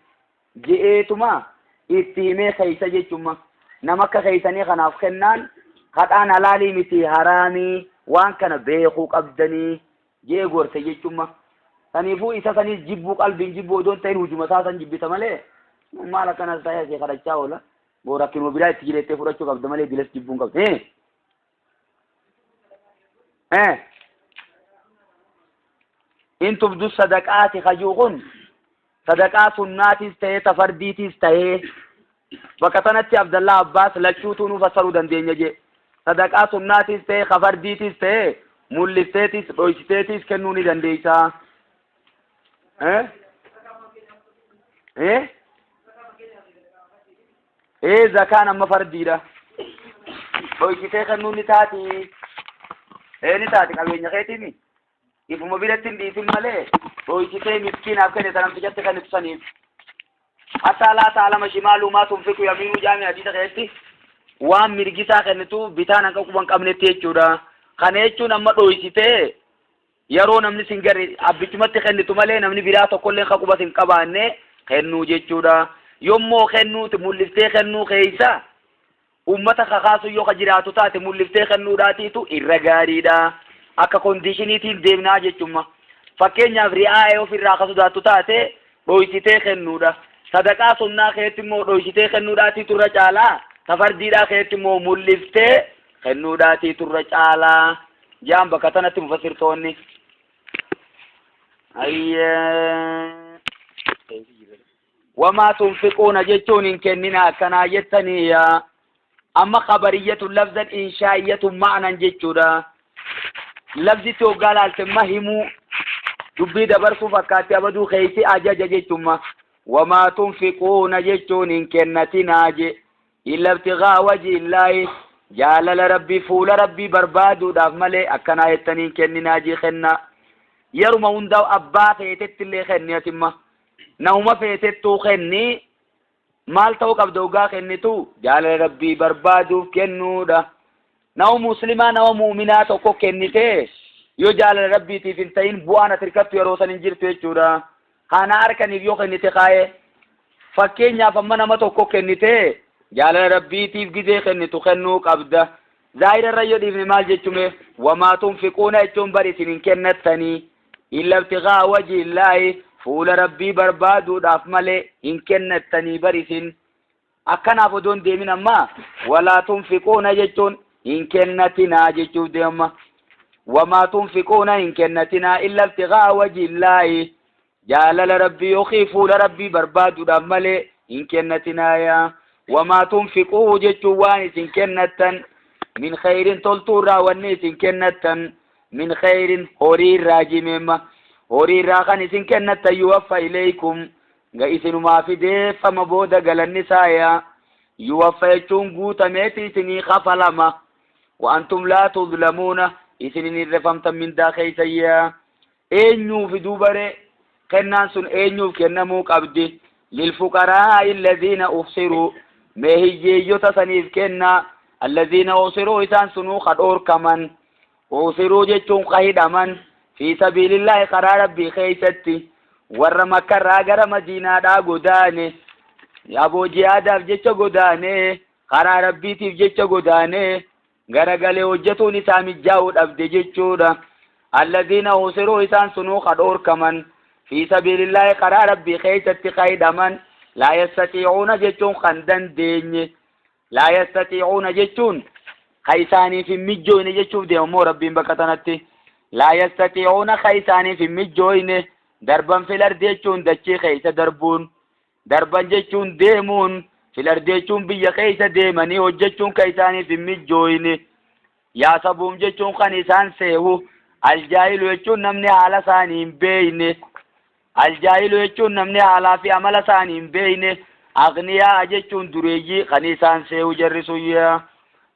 Je'eetuma itti himee keeysa jechuma. Nama akka keeysanii kanaaf kennaan kadhaan halaalii miti haraamii waan kana beekuu qabdanii jee gorse jechuma. Saniifuu isa sanis jibbuu qalbiin jibbuu odoo hin ta'in hujuma isaa san jibbita malee maal akkanas ta'ee asii kadhachaa oola. Boo rakkinuma biraa itti jireettee fudhachuu qabda malee dilas jibbuu hin qabdu. In tubdu sadaqaati kajuu kun sadaqaa sunnaatis ta'ee tafardiitis ta'ee bakka tanatti Abdallaa Abbaas lachuutuu nu fassaruu dandeenya jee. Sadaqaa sunnaatis ta'ee kafardiitis ta'ee mul'isteetis dhoysiteetis kennuu ni dandeessaa. Eh? Eh? Zakaan amma fardiidha. Dhoysitee kennuu ni taati. Ni taati qabeenya keetiimi. Ifuma biratti hin dhiisin malee dhoysitee miskiinaaf kenne tanamtichatti kennitu saniif. Hatta laa ta'lama shimaalu maa tunfiqu yamiinuu jaami hadiisa keessatti waan mirgisaa kennitu bitaan hanqa quba hin qabnetti jechuudha. Kana jechuun amma dhoysitee yeroo namni sin garre abbichumatti kennitu malee namni biraa tokkollee ka quba sin qabaanne kennuu jechuudha. Yommoo kennuuti mul'iftee kennuu keeysa ummata kakaasu yoo ka jiraatu taate mul'iftee kennuudhaatiitu irra gaariidha. Akka kondiishiniitiin deemnaa jechumma. Fakkeenyaaf ri'aa'ee ofirraa ka sodaattu taate dhoysitee kennuudha. Sadaqaa sunnaa keetti immoo dhoysitee kennuudhaatiitu irra caalaa. Tafardiidhaa keetti immoo mul'iftee kennuudhaatiitu irra caalaa. Jaan bakka tanatti mufassirtoonni. Ayyee. Wamaa tunfiquuna jechuun hin kennina akkanaa jettanii yaa. Amma khabariyyatu lafzan inshaa'iyyatu ma'anan jechuudha. Lafzitti hoggaa laalte ma himuu dubbii dabarsuu fakkaatti abaduu keeysi ajaja jechumma. Wamaa tunfiquuna jechuun hin kennatinaa je. Illa ibtigaa wajhi illaahi jaalala rabbii fuula rabbii barbaaduudhaaf malee akkanaa jettanii hin kenninaa jee kennaa. Yeruma hundaa abbaa feetetti illee kenni atimma. Nama feetettuu kenni maal ta'uu qabda hoggaa kennitu jaalala rabbii barbaaduuf kennuudha. Nama muslimaa nama muuminaa tokko kennitee yoo jaalala rabbiitiif hin ta'in bu'aan ati hirkattu yeroo san hin jirtu jechuudha. Kana harkaniif yoo kennite kaa'ee fakkeenyaaf amma nama tokko kennitee jaalala rabbiitiif gizee kennitu kennuu qabda. Zaahira irra yoo dhiifne maal jechume wamaa tunfiquuna jechuun bari isin hin kennattanii illa ibtigaa wajhi illaahi fuula rabbii barbaaduudhaaf malee hin kennattanii bari isin akkanaaf odoo hin deemin amma walaa tunfiquuna jechuun hin kennatinaa jechuuf deema. Wamaa tunfiquuna hin kennatinaa illa ibtigaa wajhi illaahi jaalala rabbii yookiin fuula rabbii barbaaduudhaaf malee hin kennatinaa yaa. Wamaa tunfiquu jechuun waan isin kennattan min khayrin toltuu irraa wanni isin kennattan min khayrin horii irraa jimeemma horii irraa kan isin kennattan yuwaffa ilaykum ga isinumaa fideeffama booda galanni isaa yaa. Yuwaffa jechuun guutameeti isinii kafalama. Wa antum laa tuzlamuuna isin hin hirrifamtan mindaa keeysan yaa. Eenyuufi duuba ree kennaan sun eenyuuf kennamuu qabdi? Lilfuqaraa'i allaziina uhsiruu mee hiyyeeyyota saniif kennaa allaziina uhsiruu isaan sunuu ka dhoorkaman uhsiruu jechuun ka hidhaman fi sabiilillaahi karaa rabbii keeysatti warra makkarraa gara madiinaadhaa godaane aboo jihaadaaf jecha godaane karaa rabbiitiif jecha godaane garagalee hojjetuun isaa mijjaa'uu dhabde jechuudha. Allaziina usiruu isaan sunuu ka dhoorkaman fi sabiilillaahi karaa rabbii keessatti ka hidhaman laa yastatiicuuna jechuun kan dandeenye laa yastatiicuuna jechuun ka isaaniif hin mijjooyne jechuuf deema immoo rabbiin bakka tanatti laa yastatiicuuna ka isaaniif hin mijjooyne darban fil ardi jechuun dachii keessa darbuun Darban jechuun deemuun, fil ardi jechuun biyya keessa deemanii hojjechuun kan isaaniif hin mijjooyne. Yaasabuum jechuun kan isaan seehu. Aljaahilu jechuun namni haala isaanii hin beeyne. Aljaahilu jechuun namni haalaa fi amala isaanii hin beeyne. Agniyaa jechuun dureeyyii kan isaan seehu jarri sun yaa.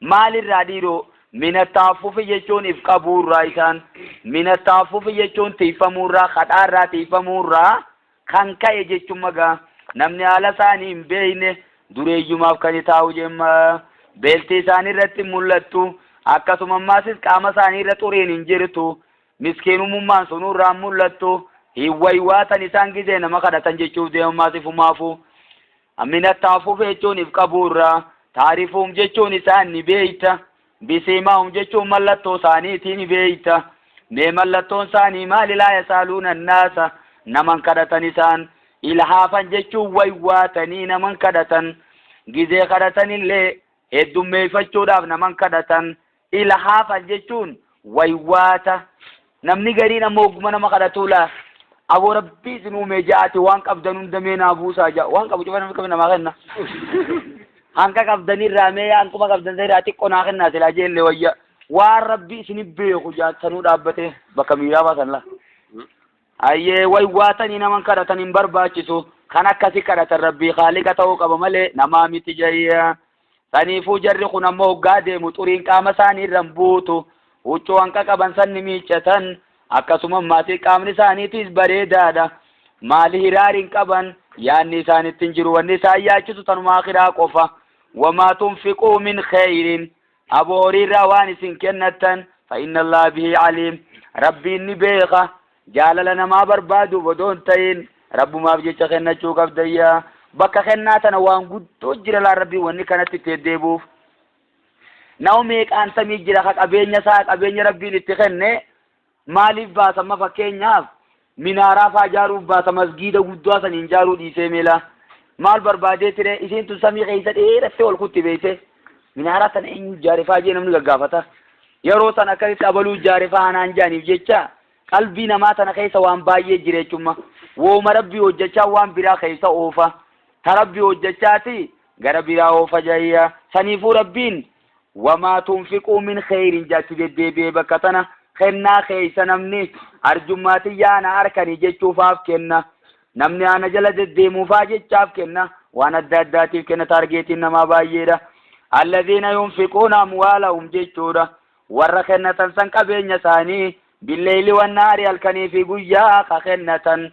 Maalirraa dhiiroo? Mina taaffufi jechuun if qabuurraa isaan. Mina taaffufi jechuun tiifamuurraa, kadhaarraa tiifamuurraa kan ka'e jechumma gaa namni haala isaanii hin beekne dureeyyumaaf kan taa'u jemma beelti isaanii irratti hin mul'attu akkasuma ammaasis qaama isaanii irra xuriin hin jirtu miskiinummaan sunuu irraa hin mul'attu hin waywaatan isaan gizee nama kadhatan jechuuf deemammaas ifumaafu Mina taafuuf jechuun if qabuu irraa taarifuum jechuun isaan ni beeyta bisiimaahum jechuun mallattoo isaaniitii ni beeyta mee mallattoon isaanii maali laa yasaaluuna annaasa naman kadhatan isaan ilhaafan jechuun waywaatanii naman kadhatan gizee kadhatanillee heddummeeffachuudhaaf naman kadhatan ilhaafan jechuun waywaata namni gariin ammoo ogguma nama kadhatuu laa aboo rabbii isin uumee ja'aati waan qabdan hunda mee naa buusaa ja'a waan qabu cufa namni qabu namaa kenna hanqa qabdanirraa mee hanquma qabdan irraa xiqqoo naa kennaa silaa jeellee wayya waan rabbii isin beeku jaattanuu dhaabbatee bakka miiraa baasan laa Hayyee waywaatanii naman kadhatan hin barbaachisu. Kan akkasi kadhatan rabbii khaaliqa ta'uu qaba malee namaa miti jayya. Saniifuu jarri kun ammoo hoggaa deemu xuriin qaama isaanii irra hin buutu. Huccuu hanqa qaban san ni miiccatan. Akkasuma maatii qaamni isaaniitiis bareedaadha. Maali hiraari hin qaban. Yaanni isaanitti hin jiru. Wanni isaan yaachisu tanuma akhiraa qofa. Wamaa tunfiquu min khayrin. Aboo horii irraa waan isin kennattan. Fa inna Allaha bihi aliim. Rabbiin ni beeka. Jaalala namaa barbaaduuf odoo hin ta'in Rabbumaaf jecha kennachuu qabdayya. Bakka kennaa tana waan guddoo jira laa Rabbiin wanni kanatti itti deddeebi'uuf. Nama meeqaan samii jira ka qabeenya isaa qabeenya Rabbiin itti kenne maaliif baasa? Amma fakkeenyaaf minaaraa faa ijaaruuf baasa, masgiida guddaa saniin ijaaruu dhiisee meela maal barbaadee ture? Isiin tun samii keessa dheerattee ol kutti beeyte. Minaaraa tana eenyu ijaare faa jee namni gaggaafata. Yeroo san akkasitti abaluu ijaare faa anaan jaaniif jecha qalbii namaa tana keessa waan baay'ee jira jechumma. Wooma Rabbii hojjechaa waan biraa keessa oofa, ta Rabbii hojjechaati gara biraa oofa jayya. Saniifuu Rabbiin wamaa tunfiquu min kheyrin jaatti deddeebi'ee bakka tana. Kennaa keessa namni arjummaa tiyyaa ana arkanii jechuufaaf kenna, namni ana jala deddeemuufaa jechaaf kenna, waan adda addaatiif kenna. Targetiin namaa baay'eedha. Alladhiina yunfiquuna amwaalahum jechuudha, warra kennatan san qabeenya isaanii, billeyli wannahaari, halkanii fi guyyaa ka kennatan,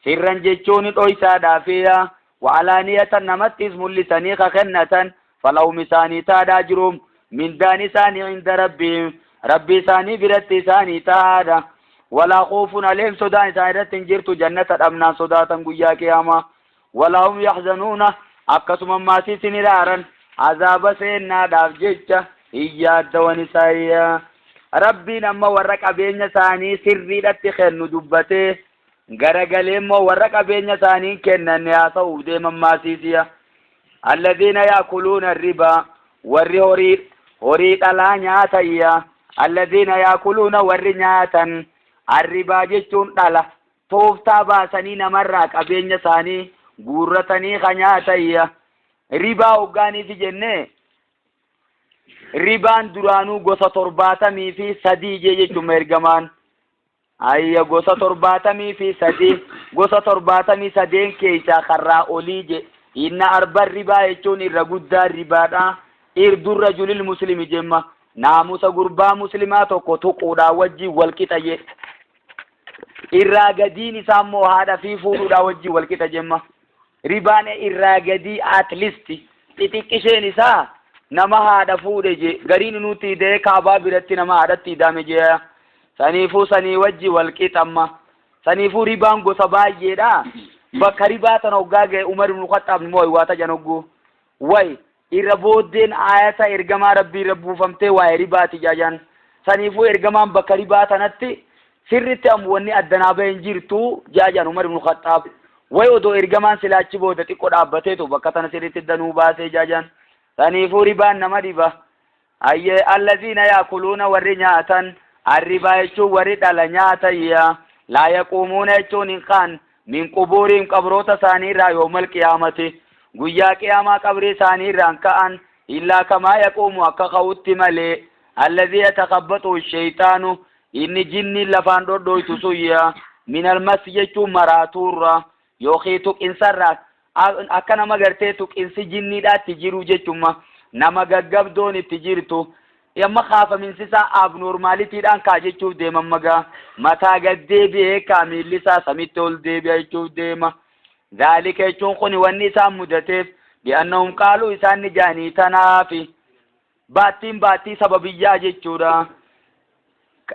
sirran jechuun dhoysaadhaafiya, wa'alaaniyatan, namattis mul'isanii ka kennatan, falahum, isaanii taadhaa jiruum, mindaan isaanii, inda rabbiin, Rabbi isaanii biratti isaanii taadha. Walaa khoofun aleehim, sodaan isaan irratti hin jirtu, jannata dhabnaan sodaatan guyyaa qiyaamaa. Walaa hum yaxzanuuna, akkasuma maasiis hin hiraaran, azaaba seennaadhaaf jecha hin yaaddawan isaayya. Rabbiin amma warra qabeenya isaanii sirriidhatti kennu dubbatee, garagalee immoo warra qabeenya isaanii hin kennanne haasa'uuf deeman maasiisiya. Alladhiina yaakuluuna ribaa, warri horii dhalaa nyaatayya. Alladhiina yaakuluuna, warri nyaatan, arribaa jechuun dhala tooftaa baasanii namarraa qabeenya isaanii guurratanii ka nyaatayya. Ribaa hoggaaniifi jennee, ribaan duraanuu gosa 73 jee jechuun ergamaan. Ayya, gosa 73, gosa 73 keessaa karraa olii je. Inna arban ribaa jechuun irra guddaa ribaadha. Irdurra rajulil muslimi jemma, naamusa gurbaa muslimaa tokko tuquudhaa wajjin wal qixa je. Irraa gadiin isaa immoo haadha fi fuudhuudhaa wajjin wal qixa jemma. Ribaan irraa gadii at least xixiqqisheen isaa nama haadha fuudhe je. Gariin nuti hidee Kaabaa biratti nama haadhatti hidame je. Saniifuu sanii wajji wal qixamma. Saniifuu ribaan gosa baay'eedha. Bakka ribaa tana hoggaa ga'e Umar ibn Khattaab immoo waata jan hogguu way irra booddeen aayata ergamaa Rabbii irra buufamtee waa'ee ribaati jaajan. Saniifuu ergamaan bakka ribaa tanatti sirritti ammoo wanni addanaa bahin jirtu jaajan. Umar ibn Khattaab way odoo ergamaan silaachi booda xiqqoo dhaabbateetu bakka tana sirritti danuu baasee jaajan. Saniifuu ribaan nama dhiba. Ayyee, allaziina yaakuluuna, warri nyaatan, arribaa jechuun warri dhala nyaatayya, laa yaquumuuna jechuun hin kaan, min qubuuriin, qabroota isaanii irraa, yoomal qiyaamati, guyyaa qiyaamaa qabrii isaanii irraa hin ka'an, illaa kamaa yaquumu, akka ka'utti malee, allazii yatakabbaxu sheyxaanu, inni jinniin lafaan dhodhoytu suyya, min almasi jechuun maraatuurra yookiin tuqinsarraa, akka nama gartee tuqinsi jinniidhaatti jiru jechumma, nama gaggabdoon itti jirtu. Amma kaafaminsisaa abnormalityidhaan kaa jechuuf deema. Magaa mataa gad deebi'ee kaa miilli isaa samitti ol deebi'a jechuuf deema. Zaalika jechuun kun wanni isaan mudateef, bi'annahum qaaluu, isaan ni jaanii tanaafi baattiin baattii sababiyyaa jechuudha.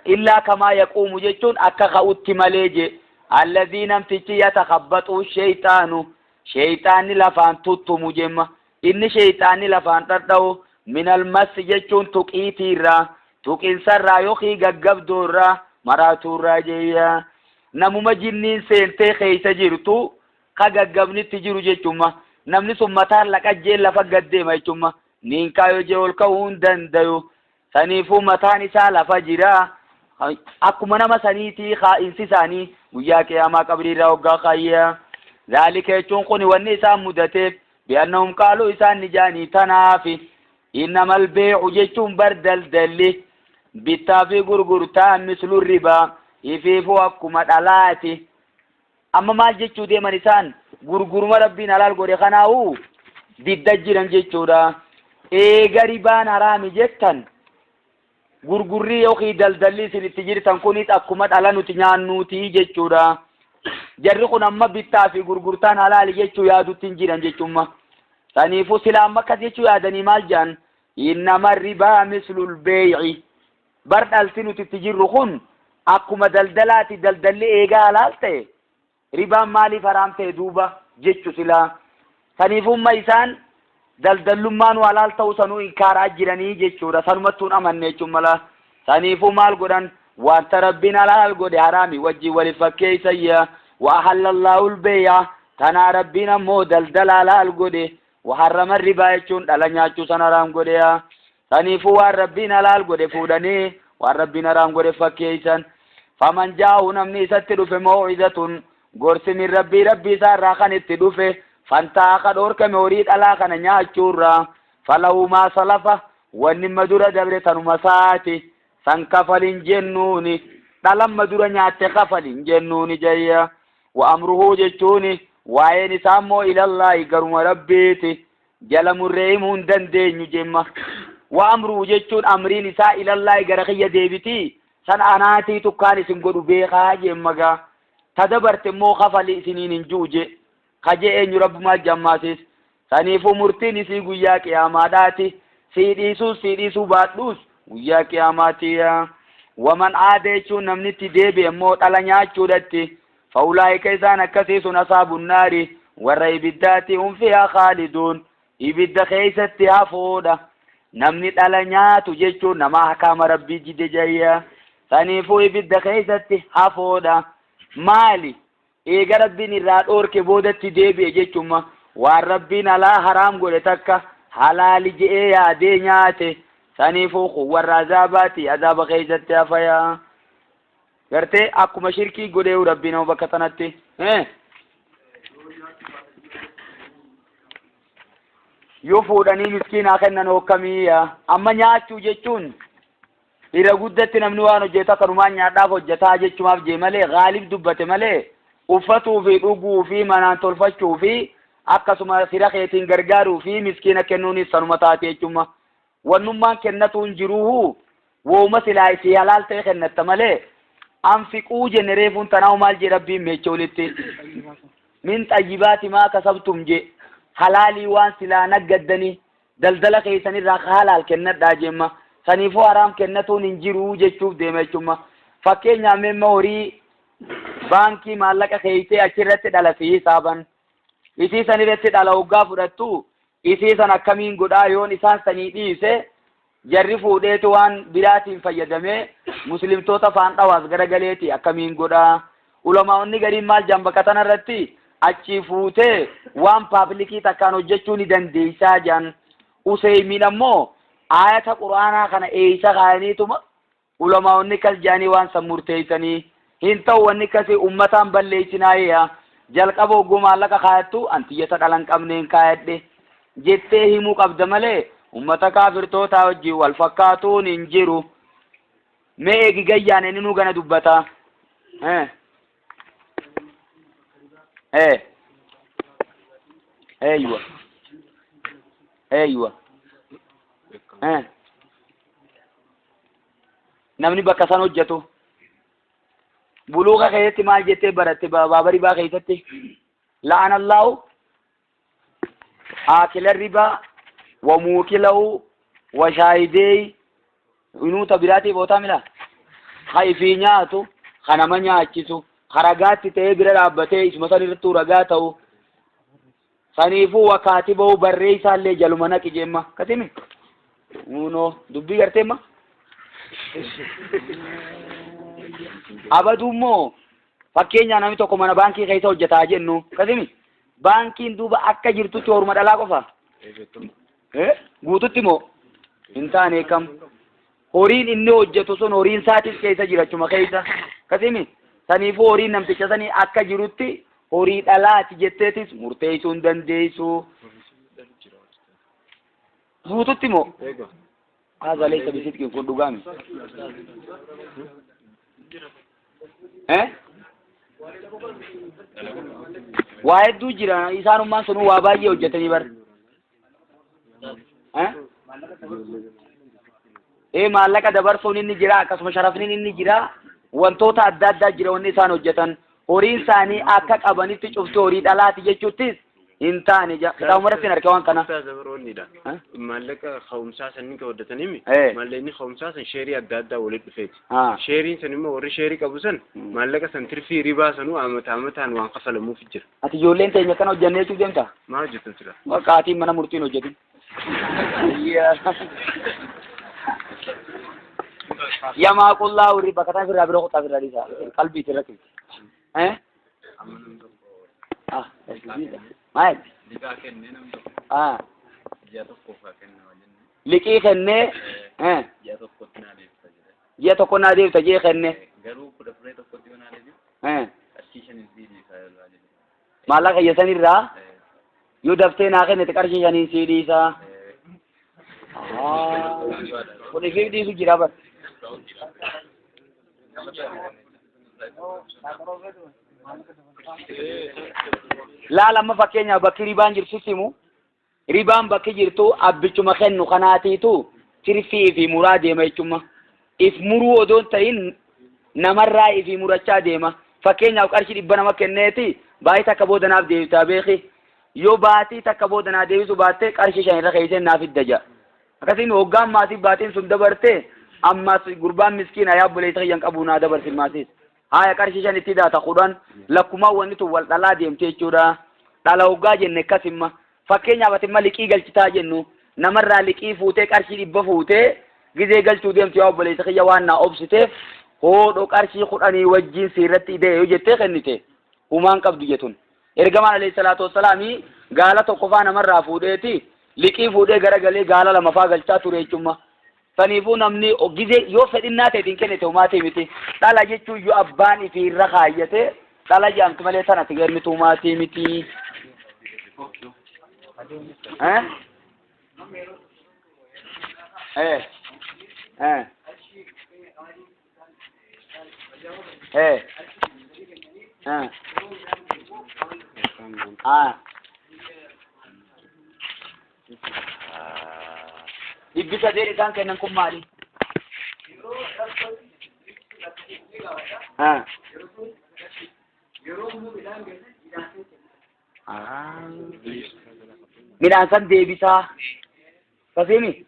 Illaa kamaa yaquumu jechuun akka ka'utti malee je, alladhii, namtichi, yatakabbaxu sheyxaanu, sheyxaanni lafaan tuttumu jemma, inni sheyxaanni lafaan dhadha'u, minal massi jechuun tuqiitiirraa, tuqinsarraa yookiin gaggabdoorraa, maraatuurraa jeeyya. Namuma jinniin seentee keessa jirtu ka gaggabnitti jiru jechumma. Namni sun mataan laqajjeen lafa gad deema jechumma. Niinkaa yoo jee ol ka'uu hin dandayu. Saniifuu mataan isaa lafa jira. Akkuma nama saniitii kaa'insi isaanii guyyaa qiyaamaa qabriirraa hoggaa kaayyaa. Zaalika jechuun kun wanni isaan mudateef, bi'annahum qaaluu, isaan ni jaanii tanaafi, innamal beecu jechuun bar daldalli bittaa fi gurgurtaa, mislu ribaa, ifiifuu akkuma dhalaati. Amma maal jechuu deeman? Isaan gurguruma Rabbiin halaal godhe kanaa'u didda jiran jechuudha. Eega ribaan haraami jettan, gurgurrii yookiin daldalli isin itti jirtan kunis akkuma dhala nuti nyaannuuti jechuudha. Jarri kun amma bittaa fi gurgurtaan halaali jechuu yaadutti hin jiran jechumma. Saniifuu sila amma akkas jechuu yaadanii maal jedhan? Innama ribaa mislul beey'i. Bar dhalti nuti itti jirru kun akkuma daldalaati, daldalli eegaa halaal ta'e ribaan maaliif haraam ta'e duuba jechu silaa. Saniifumma isaan daldallummaan halaal ta'uu sanuu inkaaraa jiranii jechuudha. Sanumattuu hin amanne jechuun mala. Saniifuu maal godhan? Wanta Rabbiin halaal godhe haraami wajjin wali fakkeessayya. Wa ahallallahu al-bay'a, tanaa Rabbiin ammoo daldala halaal godhe. Wa harrama ribaa jechuun dhala nyaachuu san haraam godhe. Saniifuu waan Rabbiin halaal godhe fuudhanii waan Rabbiin haraam godhe fakkeessan. Faman jaa'u, namni isatti dhufe, maw'izatun, gorsi, min rabbii, rabbii isaa irraa kan itti dhufe, fantaa, ka dhoorkame horii dhalaa kana nyaachuurraa, falahu maa salafa, wanni ma dura dabre tanuma saati, san kafalin jennuuni, dhalamma dura nyaatte kafalin jennuuni jayya. Wa amruhu jechuuni waa'een isaa immoo ilallaahi, garuma Rabbiiti, jala murree himuu hin dandeenyu jemma. Wa amruhu jechuun amriin isaa ilallaahi, gara kiyya deebitii, san anaatii tukkaan isin godhu beekaa jemma. Gaa ta dabarte immoo kafali isiniin hin ji'u je kaje eenyu? Rabbumaa jammaasis. Saniifuu murtiin isii guyyaa qiyaamaadhaati, sii dhiisuus sii dhiisuu baadhuus guyyaa qiyaamaati. Waman aada jechuun namni itti deebi'e immoo dhala nyaachuudhatti, faulaa'ika, isaan akkasii sun, asaabun naari, warra ibiddaati, hum fiihaa khaaliduun, ibidda keessatti hafuudha. Namni dhala nyaatu jechuun nama ahkaama Rabbii jide jayya. Saniifuu ibidda keessatti hafuudha. Maali? Eega Rabbiin irraa dhoorke boodatti deebi'e jechuma. Waan Rabbiin alaa haraam godhe takka halaali je'ee yaadee nyaate. Saniifuu kun warra azaabaati, azaaba keessatti hafayaa. Gartee akkuma shirkii godheeyu Rabbii nama bakka tanatti. Yoo fuudhanii miskiinaa kennan hookkamii? Amma nyaachuu jechuun irra guddatti namni waan hojjetu akkanumaan nyaadhaaf hojjetaa jechumaaf jee malee, gaalib dubbate malee, uffatuu fi dhuguu fi manaan tolfachuu fi akkasuma fira keetiin gargaaruu fi miskiina kennuunis sanuma taate jechuma. Wannummaan kennatu hin jiruuhu, wooma silaa isii halaal ta'e kennatta malee. Anfiquu jenne reefuun tanaahu maal jee Rabbiin meecha olitti? Min xayyibaati maa kasabtum jee, halaalii waan silaa naggaddanii daldala keessanirraa ka halaal kennadhaa jemma. Saniifuu haraam kennatuun hin jiruu jechuuf deema jechumma. Fakkeenyaaf meemma horii baankii maallaqa keeysee achirratti dhala si hisaaban, isii san irratti dhala hoggaa fudhattu, isii san akkamiin godhaa? Yoon isaan sanii dhiise, jarri fuudheetu waan biraatiin fayyadamee muslimtoota faan dhawaas garagaleeti, akkamiin godhaa? Ulamaa'onni gariin maal jaan bakka tana irratti? Achii fuutee waan paaplikii takkaan hojjechuu ni dandeeysaa jaan. Useymiin ammoo aayata Qur'aanaa kana eeysa kaayaniituma ulamaa'onni kas jaanii waan san murteeysanii hin ta'u, wanni akkasii ummataan balleeysinaayeya. Jalqaba hogguu maallaqa kaayattu antiyyata dhalan qabneen kaayadhe jettee himuu qabda malee ummata kaafirtootaa wajjin wal fakkaatuun hin jiru. Mee eegi, gayyaan inni gana dubbata. Eh. Eh. Eeywa. Eeywa. Eh. Namni bakka san hojjetu buluuqa keessatti maal jettee baratte? Baaba ribaa keessatti la'ana Allahu aakila ribaa wa muukilahu wa shaahidee, inuuta biraatiif ootaa mila ha ifii nyaatu, ka nama nyaachisu, ka ragaatti ta'ee bira dhaabbatee isuma san irrattuu ragaa ta'u. Saniifuu wakaatiba'u, barreessaallee jaluma naqi jemma katimi unoo dubbii garteemma. Abaduu immoo fakkeenyaa namni tokko mana baankii keessa hojjetaa jennu katimi, baankiin duuba akka jirtutti horuma dhalaa qofa guututti moo hin taane kam? Horiin inni hojjetu sun horiin isaatis keessa jirachuma keessa kasimi. Saniifuu horiin namticha sanii akka jirutti horii dhalaati jetteetis murteessuu hin dandeessu guututti moo. Haza laysa bisidqin, kun dhugaami. Eh? Waa hedduu jira, isaanummaan sunuu waa baay'ee hojjetanii bar. Eh? Ee, maallaqa dabarsuun inni jira, akkasuma sharafniin inni jira, wantoota adda addaa jira wanni isaan hojjetan. Horiin isaanii akka qabanitti cufti horii dhalaati jechuuttis Hin taane ja kitaabuma irratti hin arge waan kana. Ustaaz Abroonnidha. Eh? Maallaqa ka'umsaa sanni ka hodhatanii Eh. maallaqni ka'umsaa san sheerii adda addaa walitti dhufeeti. Ah. Sheeriin san immoo warri sheerii qabu san maallaqa san tirfii ribaa sanuu amata amataan waan kafalamuuf jira. Ati ijoolleen teenya kana hojjannee jechuuf deemta? Maal hojjetan sila? Bakka atiin mana murtiin hojjetin. Yamaa qullaa warri bakka tan firraa bira qotaa firraa dhiisa. Qalbii itti rakkifti. Eh? Ah, maal? Liqaa kennee namni tokko Ah, ji'a tokkoof haa kennamu jenne liqii kennee eh ji'a tokkotti naa deebisa jedhe. Ji'a tokko naa deebita jee kenne. Garuu kudha furee tokkotti yoo naa deebisu Eh, qarshii shanin sii dhiisaa irraa jedhe. Maallaqa kiyya sanirraa yoo daftee naa kennite qarshii shaniin sii dhiisaa. Ah, kun ifiif dhiisu jira bar. Laal amma fakkeenyaaf bakki ribaan jirtu simu ribaan bakki jirtu abbichuma kennu kanaatiitu tirfii fi muraa deema jechumma. If muruu odoo hin ta'in namarraa ifii murachaa deema. Fakkeenyaaf qarshii 100 nama kenneeti baay'ee takka booda naaf deebisaa beeki. Yoo baatii takka booda naa deebisu baatte qarshii 5 irra keessee naaf hidda ja'a. Akkasiin hoggaan maatii baatiin sun dabarte ammas gurbaan miskiina yaa obboleessa kiyyan qabu naa dabarsi maasiis. Haaya qarshii 5 itti daata 10 lakkumaa wanni tun wal dhalaa deemte jechuudha. Dhala hoggaa jenne akkasimma. Fakkeenyaaf ati imma liqii galchitaa jennu namarraa liqii fuutee qarshii 100 fuutee gizee galchuu deemtu yaa obboleessa kiyya waan naa obsiteef hoodho qarshii 10 wajjin siirratti ida'e yoo jettee kennite humaan qabdu jetun. Ergamaan alayhi salaatu wassalaami gaala tokko faa namarraa fuudheeti liqii fuudhee garagalee gaala lama faa galchaa ture jechumma. Saniifuu namni gizee yoo fedhinnaa ta'eetiin kennite humaatii miti. Dhala jechuun yoo abbaan ifii irra kaayyate dhala jedhamti malee tan ati kennitu humaatii miti. Eh? Eh. Eh. Eh. Eh. Ah. Dhibbi sadeen isaan kennan kun maali? Ah. Ah. Midhaan san deebisaa. Kasiimi?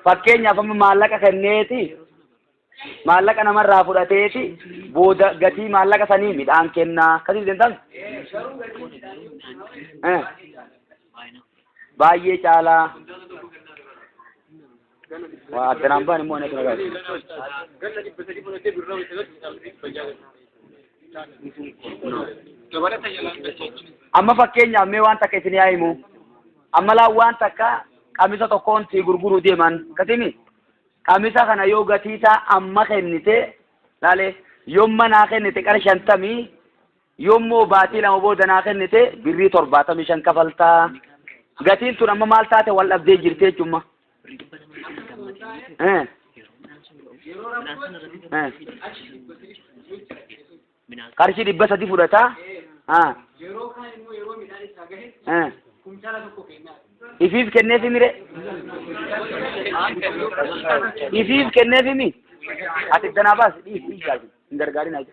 Fakkeenyaaf amma maallaqa kenneeti maallaqa namarraa fudhateeti booda gatii maallaqa sanii midhaan kennaa. Akkasiif deemtan? Eh. Baay'ee caalaa. Waa addanaan ba'an immoo anatu nagaa. Amma fakkeenyaaf mee waan takka isin yaa himu. Amma laan waan takka qamisa tokkoon sii gurguruu deeman. Akkasimi? Qamisa kana yoo gatii isaa amma kennite laale yomma naa kennite qara 50 yommoo baatii 2 booda naa kennite birrii 75 kafaltaa. Gatiin tun amma maal taate wal dhabdee jirti jechuudha. Eh. Eh. Qarshii 300 fudhataa. Ah. Eh. Ifiif kenneefi mire? Ifiif kenneefi mi? Ati danaa baas dhiis dhiis gaasi hin gargaarin ati.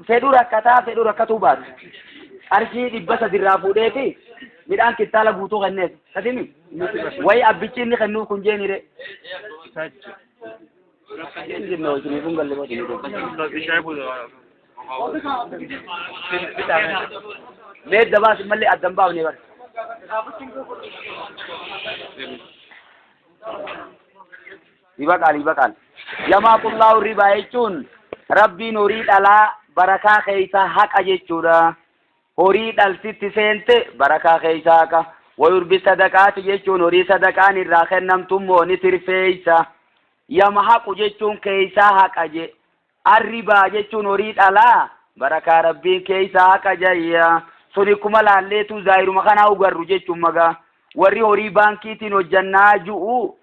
Fedhuu rakkataa fedhuu rakkatuu baatu. Qarshii 300 irraa fuudheeti midhaan kittaala guutuu kenneef. Katimi? Wayi abbichi inni kennuuf kun jeenire. Mee dabaas malee addan baafne bara. Riba qaal riba qaal. Yamaaqullaahu ribaa jechuun rabbiin horii dhalaa barakaa keessa haqa jechuudha. Horii dhaltitti seente barakaa keessa haqa. Wayurbi sadaqaati jechuun horii sadaqaan irraa kennamtummoo ni tirfeessa. Yamhaqu jechuun keessaa haqa je. Arribaa jechuun horii dhalaa barakaa rabbiin keessaa haqa jayya. Suni kuma laalleetu zaahiruma kanaa ugarru jechuun magaa. Warri horii baankiitiin hojjannaa ju'u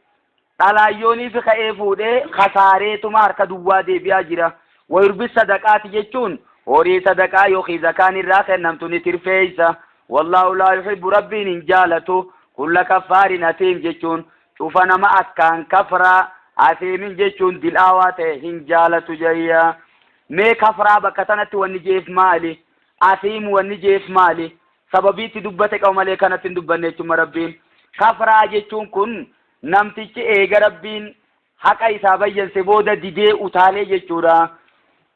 dhalaayyooniif ka'ee fuudhee kasaareetuma harka duwwaa deebi'aa jira. Wayurbi sadaqaati jechuun horii sadaqaa yookiin zakaan irraa kennamtu ni tirfeessa. Wallaahu laa yuhibbu rabbiin hin jaalatu kulla kaffaarin atiim jechuun Cufa nama akkaan kafraa asiimin jechuun dil'aawaa ta'e hin jaalatu jayya. Mee kafraa bakka tanatti wanni jeef maali? Asiim wanni jeef maali? Sababiitti dubbate qaba malee kanatti hin dubbanne jechuma Rabbiin. Kafraa jechuun kun namtichi eega Rabbiin haqa isaa bayyanse booda didee utaalee jechuudha.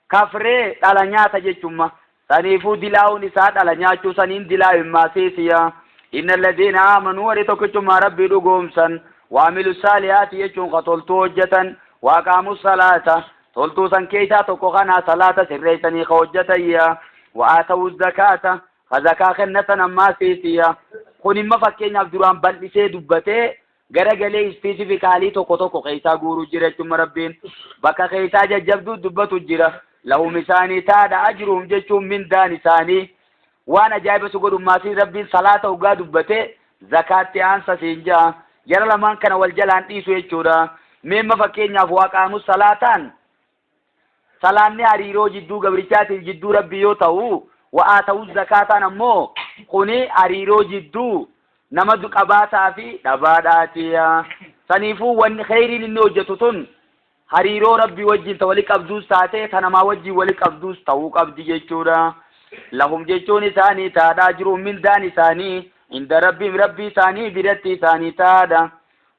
Kafree dhala nyaata jechumma. Saniifuu dilaa'uun isaa dhala nyaachuu saniin dilaa'u hin maasiisiya. Inna alladhiina aamanuu warri tokkichummaa Rabbii dhugoomsan waamilu saalihaati jechuun ka toltuu hojjetan waaqaamu salaata toltuu san keessaa tokko kanaa salaata sirreessanii ka hojjetayya wa'aatawu zakaata ka zakaa kennatan ammaasiisiya. Kun imma fakkeenyaaf duraan bal'isee dubbatee garagalee ispesifikaalii tokko tokko keessaa guuruu jira jechuun Rabbiin bakka keessaa jajjabduu dubbatu jira. Lahum isaanii taadha ajruhum jechuun mindaan isaanii waan ajaa'iba si godhu maasii Rabbiin salaata ugaa dubbatee zakaatti aansa siin ja'a. Jara lamaan kana wal jalaan dhiisu jechuudha. Meemma fakkeenyaaf waaqaamu salaataan salaanni hariiroo jidduu gabrichaatiif jidduu Rabbii yoo ta'u wa'aa ta'uu zakaataan ammoo kuni hariiroo jidduu nama qabaataa fi dhabaadhaati. Saniifuu wanni kheyriin inni hojjetu tun hariiroo Rabbii wajjin ta wali qabduus taate ta namaa wajjin wali qabduus ta'uu qabdi jechuudha. Lahum jechuun isaanii taadhaa jiru mindaan isaanii inda rabbiin rabbii isaanii biratti isaanii taadha.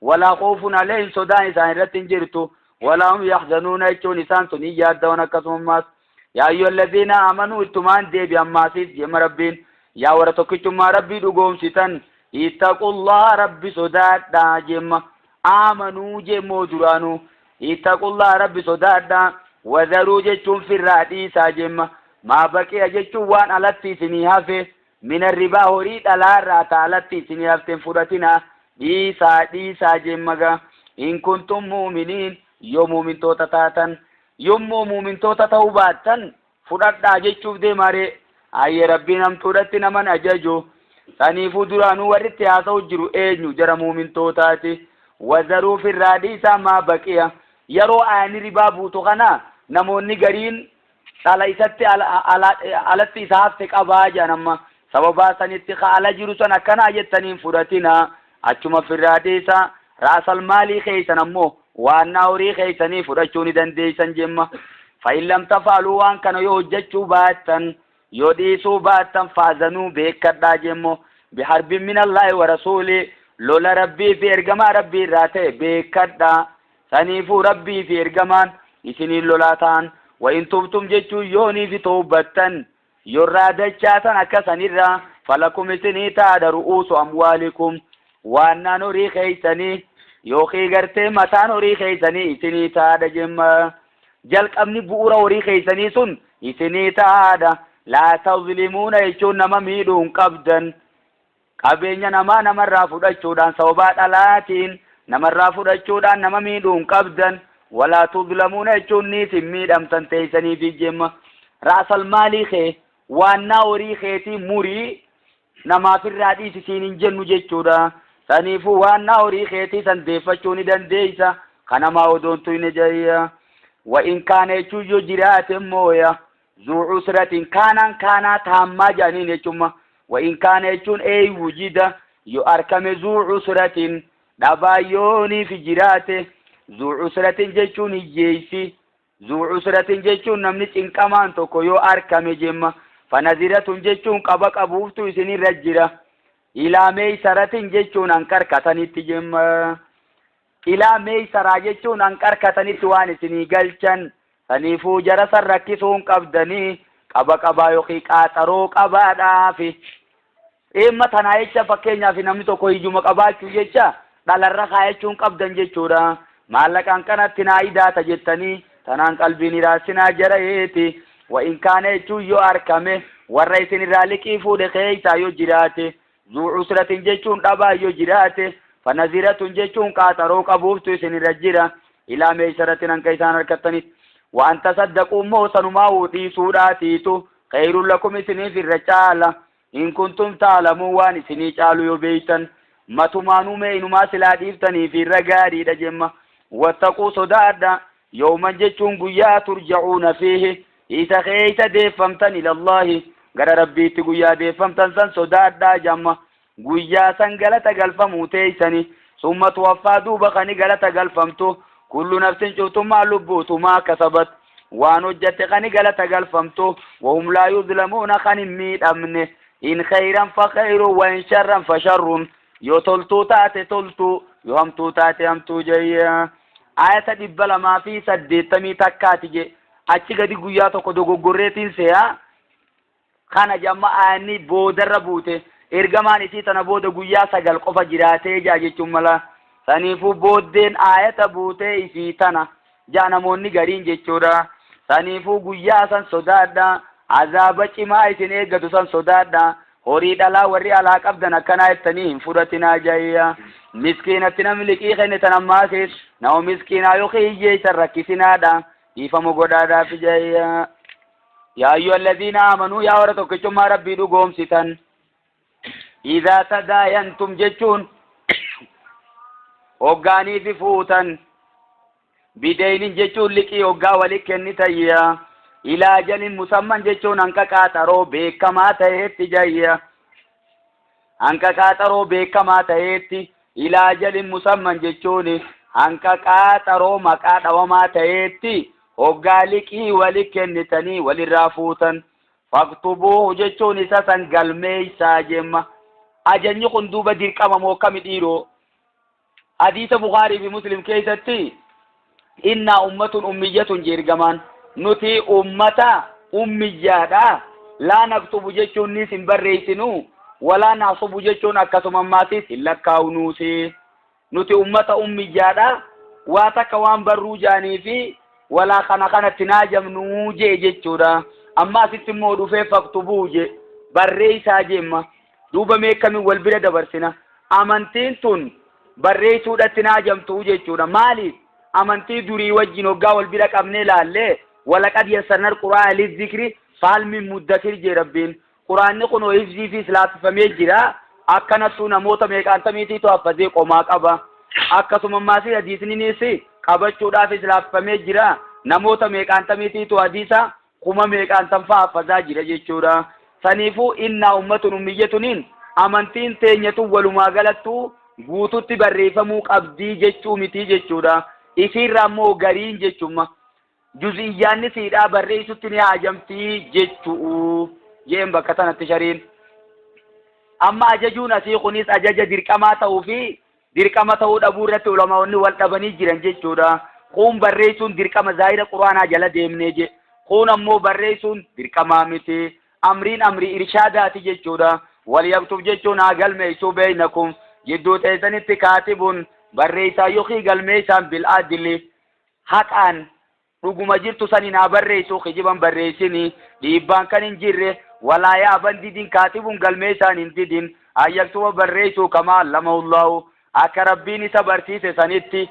Walaa khoofun alayhim sodaan isaan irratti hin jirtu. Walaa hum yaxzanuuna jechuun isaan sun hin yaaddawan akkasumammaas. Yaa ayyuha alladhiina amanuu ittumaan deebi ammaasiif jema Rabbiin. Yaa warra tokkichummaa Rabbii dhugoomsitan ittaqullaha Rabbi sodaadhaa jemma. Aamanuu jemmoo duraanuu ittaqullaha Rabbi sodaadhaa. Wazaruu jechuun firraa dhiisaa jemma. Maa baqiya jechuun waan alatti isinii hafe mina ribaa horii dhalaarraa ta alatti isinii hafteen fudhatinaa dhiisaa dhiisaa jemmaga. In kuntum mu'miniin yoo muumintoota taatan yommuu muumintoota ta'uu baattan fudhadhaa jechuuf deemaree ayye Rabbiin hamtuudhatti naman ajaju. Saniifuu duraanuu warri itti haasa'u jiru eenyu jara muumintootaati. Wazaruu firraa dhiisaa maa baqiya. Yeroo aayani ribaa buutu kana namoonni gariin dhala isatti alatti isa hafte qabaa jedhan amma sababaa sanitti ka ala jiru san akkanaa jettaniin fudhatina achuma firraa dhiisaa raasal maalii keessan ammoo waannaa horii keessanii fudhachuu ni dandeessan jemma. Fa'in lam tafaaluu waan kana yoo hojjechuu baattan yoo dhiisuu baattan faazanuu beekadhaa jemmo biharbin minallaahi wa rasuuli lola Rabbii fi ergamaa Rabbii irraa ta'e beekadhaa. Saniifuu Rabbii fi ergamaan isiniin lolaa ta'an wa in tubtum jechuun yoonii fi toobattan yorraa dachaatan akka sanirraa falakum isinii taadha ru'uusu amwaalikum waannaan horii keeysanii yookiin gartee mataan horii keeysanii isinii taadha jemma. Jalqabni bu'uura horii keeysanii sun isinii taadha. Laa tazlimuuna jechuun nama miidhuu hin qabdan. Qabeenya namaa namarraa fudhachuudhaan sababaa dhalaatiin namarraa fudhachuudhaan nama miidhuu hin qabdan. Walaa tuzlamuuna jechuun ni isin miidhamtan teessanii fi jemma. Raasal maalii kee waannaa horii keetii murii namaaf irraa dhiisi siin hin jennu jechuudha. Saniifuu waannaa horii keetii san deeffachuu ni dandeessa. Kanamaa odoon tuyne jayya. Wa in kaana jechuun yoo jiraate mooya zuu usratin kaanaan kaanaa taammaa jedhaniin jechuun wa in kaana jechuun ey wujida yoo arkame zuu usratin dhabaa yooniif jiraate zuu usratin jechuun hiyyeessi zuu usratin jechuun namni cinqamaan tokko yoo arkame jemma fanaziratun jechuun qaba qabuuftu isinirra jira ilaa meeysaratin jechuun hanqarkatanitti jemma ilaa meeysaraa jechuun hanqarkatanitti waan isinii galchan saniifuu jara san rakkisuu hin qabdanii qaba qabaa yookiin qaaxaroo qabaadhaafi. Dhimma tanaa jecha fakkeenyaaf namni tokko hiyyuma qabaachuu jecha dhalarra kaayachuu hin qabdan jechuudha. Maallaqaan kanatti naa idaata jettanii tanaan qalbiin hiraarsinaa jara eeti. Wa in kaana jechuun yoo arkame warra isin irraa liqii fuudhe keessaa yoo jiraate zuu usratin jechuun dhabaa yoo jiraate fanaziratun jechuun qaaxaroo qabuuftu isin irra jira. Ilaa meeysaratin hanqa isaan harkattanitti. Waan tasaddaquu immoo sanumaa dhiisuudhaatiitu khayrun lakum isiniif irra caala. In kuntum ta'lamuu waan isinii caalu yoo beeytan matumaanuu mee inumaa silaa dhiiftanii fi irra gaariidha jemma. Wattaquu sodaadha. Yooman jechuun guyyaa turja'uuna fiihi isa keeysa deeffamtan ilallaahi gara Rabbiitti guyyaa deeffamtan san sodaadhaa jemma. Guyyaa san galata galfamuu teeysani. Summa tuwaffaa duuba kani galata galfamtu kullu nafsin cuftummaa lubbuutu maa kasabat waan hojjatte kani galata galfamtu wahum laa yuzlamuuna kan hin miidhamne in khayran fa khayru wa in sharran fa sharrun yoo toltuu taate toltuu yoo hamtuu taate hamtuu jayya. Ayata 281ti je achi gadi guyyaa tokko dogoggorreetiin se'a kana jamma ayanni boodarra buute ergamaan isii tana booda guyyaa 9 qofa jiraatee jaa jechuun mala saniifuu booddeen ayata buutee isii tana jaa namoonni gariin jechuudha. Saniifuu guyyaa san sodaadha, azaaba cimaa isin eeggatu san sodaadha. Horii dhalaa warri alaa qabdan akkanaa jettanii hin fudhatinaa jayya. Miskiinatti namni liqii kenne tan ammaasis nama miskiinaa yookiin hiyyeessan rakkisinaadha. Dhiifama godhaadhaaf jayya. Yaa ayyuha alladhiina aamanuu yaa warra tokkichummaa Rabbii dhugoomsitan. Idhaa tadaayantum jechuun hoggaanii fi fuutan. Bideynin jechuun liqii hoggaa wali kennitayya. Ilaa ajalin musamman jechuun hanqa qaaxaroo beekamaa ta'eetti jayya. Hanqa qaaxaroo beekamaa ta'eetti ilaa ajalin musamman jechuun hanqa qaaxaroo maqaa dhawamaa ta'eetti hoggaa liqii wali kennitanii walirraa fuutan. Faktubuuhu jechuun isa san galmeeysaa jemma. Ajajni kun duuba dirqama moo kami dhiiroo? Hadiisa Bukhaarii fi Muslim keessatti innaa ummatun ummiyyatun jeergamaan nuti ummata ummiyyaadha. Laa naktubu jechuun nis hin barreessinu walaa naasubu jechuun akkasuma ammaatis hin lakkaa'unuusi. Nuti ummata ummiyyaadha. Waa takka waan barruu jaanii fi walaa kana kanatti naajamnuu jee jechuudha. Amma asitti immoo dhufee faktubuu jee barreessaa jeemma. Duuba mee akkamiin wal bira dabarsina? Amantiin tun barreessuudhatti naajamtuu jechuudha. Maaliif? Amantii durii wajjin hoggaa wal bira qabnee laallee walaqad yassarnal qur'aana lizzikri fahal min muddakir jee Rabbiin. Qur'aanni kun hifziifis laaffifamee jira. Akkanattuu namoota meeqaantamiitiitu haffazee qomaa qaba. Akkasuma ammaas hadiisninis qabachuudhaafis laaffifamee jira. Namoota meeqaantamiitiitu hadiisa kuma meeqaantam fa'a haffazaa jira jechuudha. Saniifuu innaa ummatun ummiyyatuniin amantiin teenya tun walumaa galattuu guututti barreeffamuu qabdii jechuu mitii jechuudha. Isiirraa immoo gariin jechumma. Juz'iyyaanni siidhaa barreessutti ni haajamtii jechuu jeen bakka tanatti shariin. Amma ajajuun asii kunis ajaja dirqamaa ta'uu fi dirqama ta'uu dhabuu irratti ulamaa'onni wal dhabanii jiran jechuudha. Kuun barreessuun dirqama zaahira Qur'aanaa jala deemnee je. Kuun ammoo barreessuun dirqamaa miti. Amriin amrii irshaadaati jechuudha. Wal yaktub jechuun haa galmeessuu beeynakum jidduu teessanitti kaatibun barreessaa yookiin galmeessaan bil adli haqaan dhuguma jirtu saniin haa barreessu kijiban barreessini dhiibbaan kan hin jirre walaa yaaban didin kaatibun galmeessaan hin didin ayyaktuba barreessuu kamaa allamahullahu akka Rabbiin isa barsiise sanitti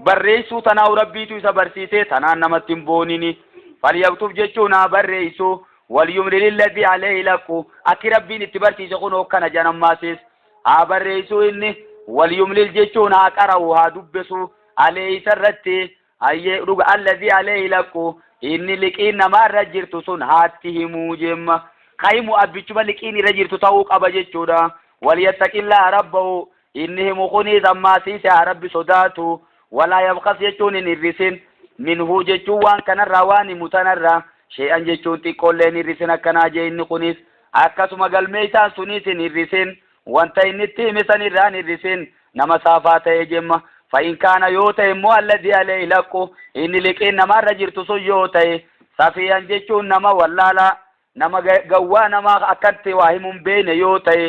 barreessuu tanaa'u Rabbiitu isa barsiise tanaan namatti hin boonini falyaktub jechuun haa barreessu walyumli lilladhi alayhi laqqu akki Rabbiin itti barsiise kun hokkana janammaasis haa barreessuu inni walyumlil jechuun haa qara'u haa dubbisu alayhi isarratti hayyee dhuga alladhi alayhi laqqu inni liqiin namaa irra jirtu sun haatti himuu jemma kahimu abbichuma liqiin irra jirtu ta'uu qaba jechuudha. Walyattaqillaa rabbahu inni himu kunis ammaasiise haa rabbi sodaatu. Walaa yabkas jechuun hin hirrisin minhuu jechuun waan kanarraa waan himu tanarraa shee'an jechuun xiqqoollee hin hirrisin akkanaa jee inni kunis akkasuma galmeessaan sunis hin hirrisin wanta inni itti hime sanirraa hin hirrisin nama saafaa ta'e jemma. Fa'in kaana yoo ta'e immoo alladhi alayhi laqqu inni liqiin namaarra jirtu sun yoo ta'e safiyan jechuun nama wallaalaa nama gawwaa nama akkatti waa himuun beekne yoo ta'e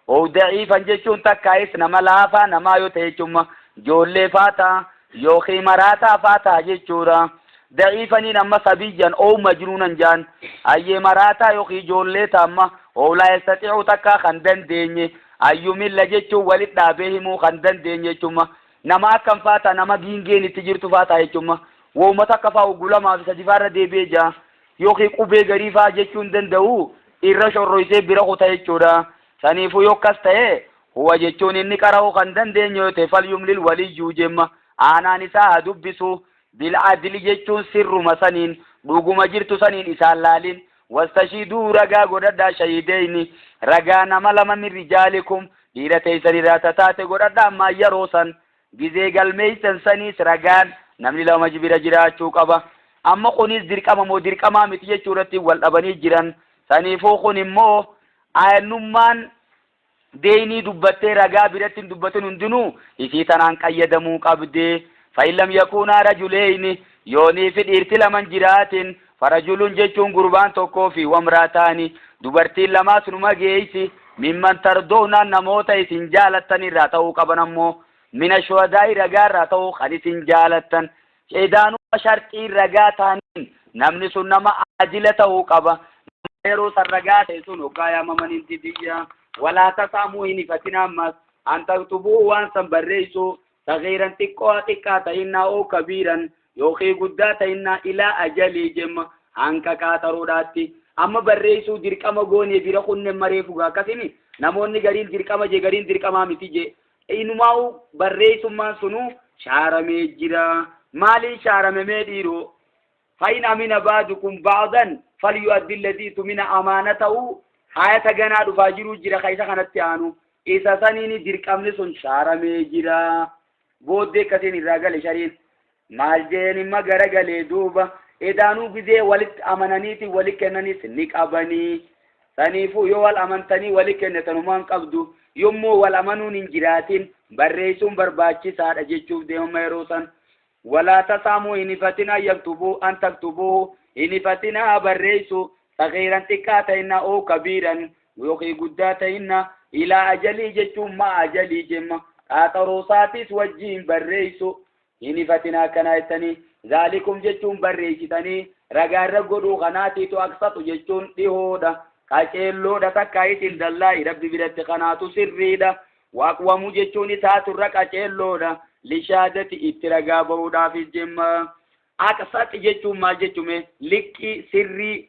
oo da'iifan jechuun takkaayis nama laafaa namaa yoo ta'e jechuun ijoollee faa ta'a yookiin maraataa faa ta'a jechuudha. Da'iifaniin amma sabiyyan oo majnuunan jaan ayyee maraataa yookiin ijoollee ta'a amma oo laa yastaxi'u takkaa kan dandeenye ayyumilla jechuun walit dhaabee himuu kan dandeenye jechuun nama akkam faa ta'a nama giingeen itti jirtu faa ta'a jechuun wooma takka faa oguu lamaa fi sadi faa irra deebi'ee jaa yookiin qubee garii faa jechuun danda'u irra shorroysee bira kuta jechuudha. Saniifuu yoo akkas ta'e huwa jechuun inni qara'uu kan dandeenye yoo ta'e falyumlil waliyyuu jemma aanaan isaa haa dubbisu bil adli jechuun sirruma saniin dhuguma jirtu saniin isaan laalin wastashiiduu ragaa godhadhaa shahiideyni ragaa nama lama min rijaalikum Dhiira teeysanirraa tataate godhadha ammaa yeroo san gizee galmeeysan saniis ragaan namni lama bira jiraachuu qaba. Amma kunis dirqama moo dirqamaa miti jechuu irratti wal dhabanii jiran. Saniifuu kun immoo aannummaan deeynii dubbattee ragaa biratti hin dubbatin hundinuu isii tanaan qayyadamuu qabdi. Fa'in lam yakuunaa rajuleyni yoonii fi dhiirti laman jiraatin farajulun jechuun gurbaan tokkoo fi wamraataani dubartiin lamaas numa geeysi mimman tardoonaan namoota isin jaalattan irraa ta'uu qaban ammoo mina shuhadaa'i ragaa irraa ta'uu kan isin jaalattan edaanuma sharxii ragaa ta'aniin namni sun nama adila ta'uu qaba. Yeroo san ragaa ta'e sun hoggaa yaamamaniin didiyya walaa tasaamuu hin ifatin ammas an taktubuu waan san barreessu sagiiran xiqqoo xiqqaa ta'innaa oo kabiiran yookiin guddaa ta'innaa ilaa ajalii jemma hanqa qaxaruudhaatti amma barreessuu dirqama goonee bira kunne maree fugaa akkasini namoonni gariin dirqama je gariin dirqamaa miti je inumaa'u barreessummaan sunuu shaaramee jira. Maaliin shaarame mee dhiiroo? فإن أمن بعضكم بعضا فليؤدي الذي اؤتمن أمانته آية غنا دفا jiru jira kaisa kanatti aanu isa saniini dirqamni sun shaaramee jira. Booddee akkasiin irraa gale shariin maal jeen imma garagalee duuba edaanuu gizee walitti amananiiti wali kennanis ni qabanii. Saniifuu yoo wal amantanii wali kennitanumaan qabdu yommuu wal amanuun hin jiraatin barreessuun barbaachisaadha jechuuf deemama yeroo san. Walaa tasaamuu hin ifatinaa yaktubuu an taktubuu hin ifatinaa barreessu sagiiran xiqqaa ta'inna oo kabiiran yookiin guddaa ta'inna ilaa ajalii jechuun ma ajalii jemma qaaxaroo wajjiin barreessu hin ifatinaa akkanaa jettanii zaalikum jechuun barreessitanii ragaarra godhuu kanaatiitu aqsatu jechuun dhihoodha qaceelloodha takka isin dallaa'i rabbi biratti kanaatu sirriidha. Waaqwamuu jechuun isaaturra qaceelloodha lishaadati itti ragaa bahuudhaafis jemma. Aqsat jechuun maal jechume liqqii sirrii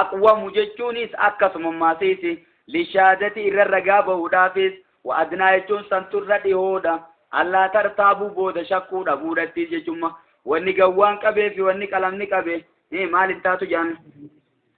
aqwamu jechuunis akkasuma maasiisi lishaadati irra ragaa bahuudhaafis wa adnaa jechuun santurra dhihoodha allaa tartaabuu booda shakkuu dhabuudhattis jechumma wanni gawwaan qabee fi wanni qalamni qabe maal hin taatu jaan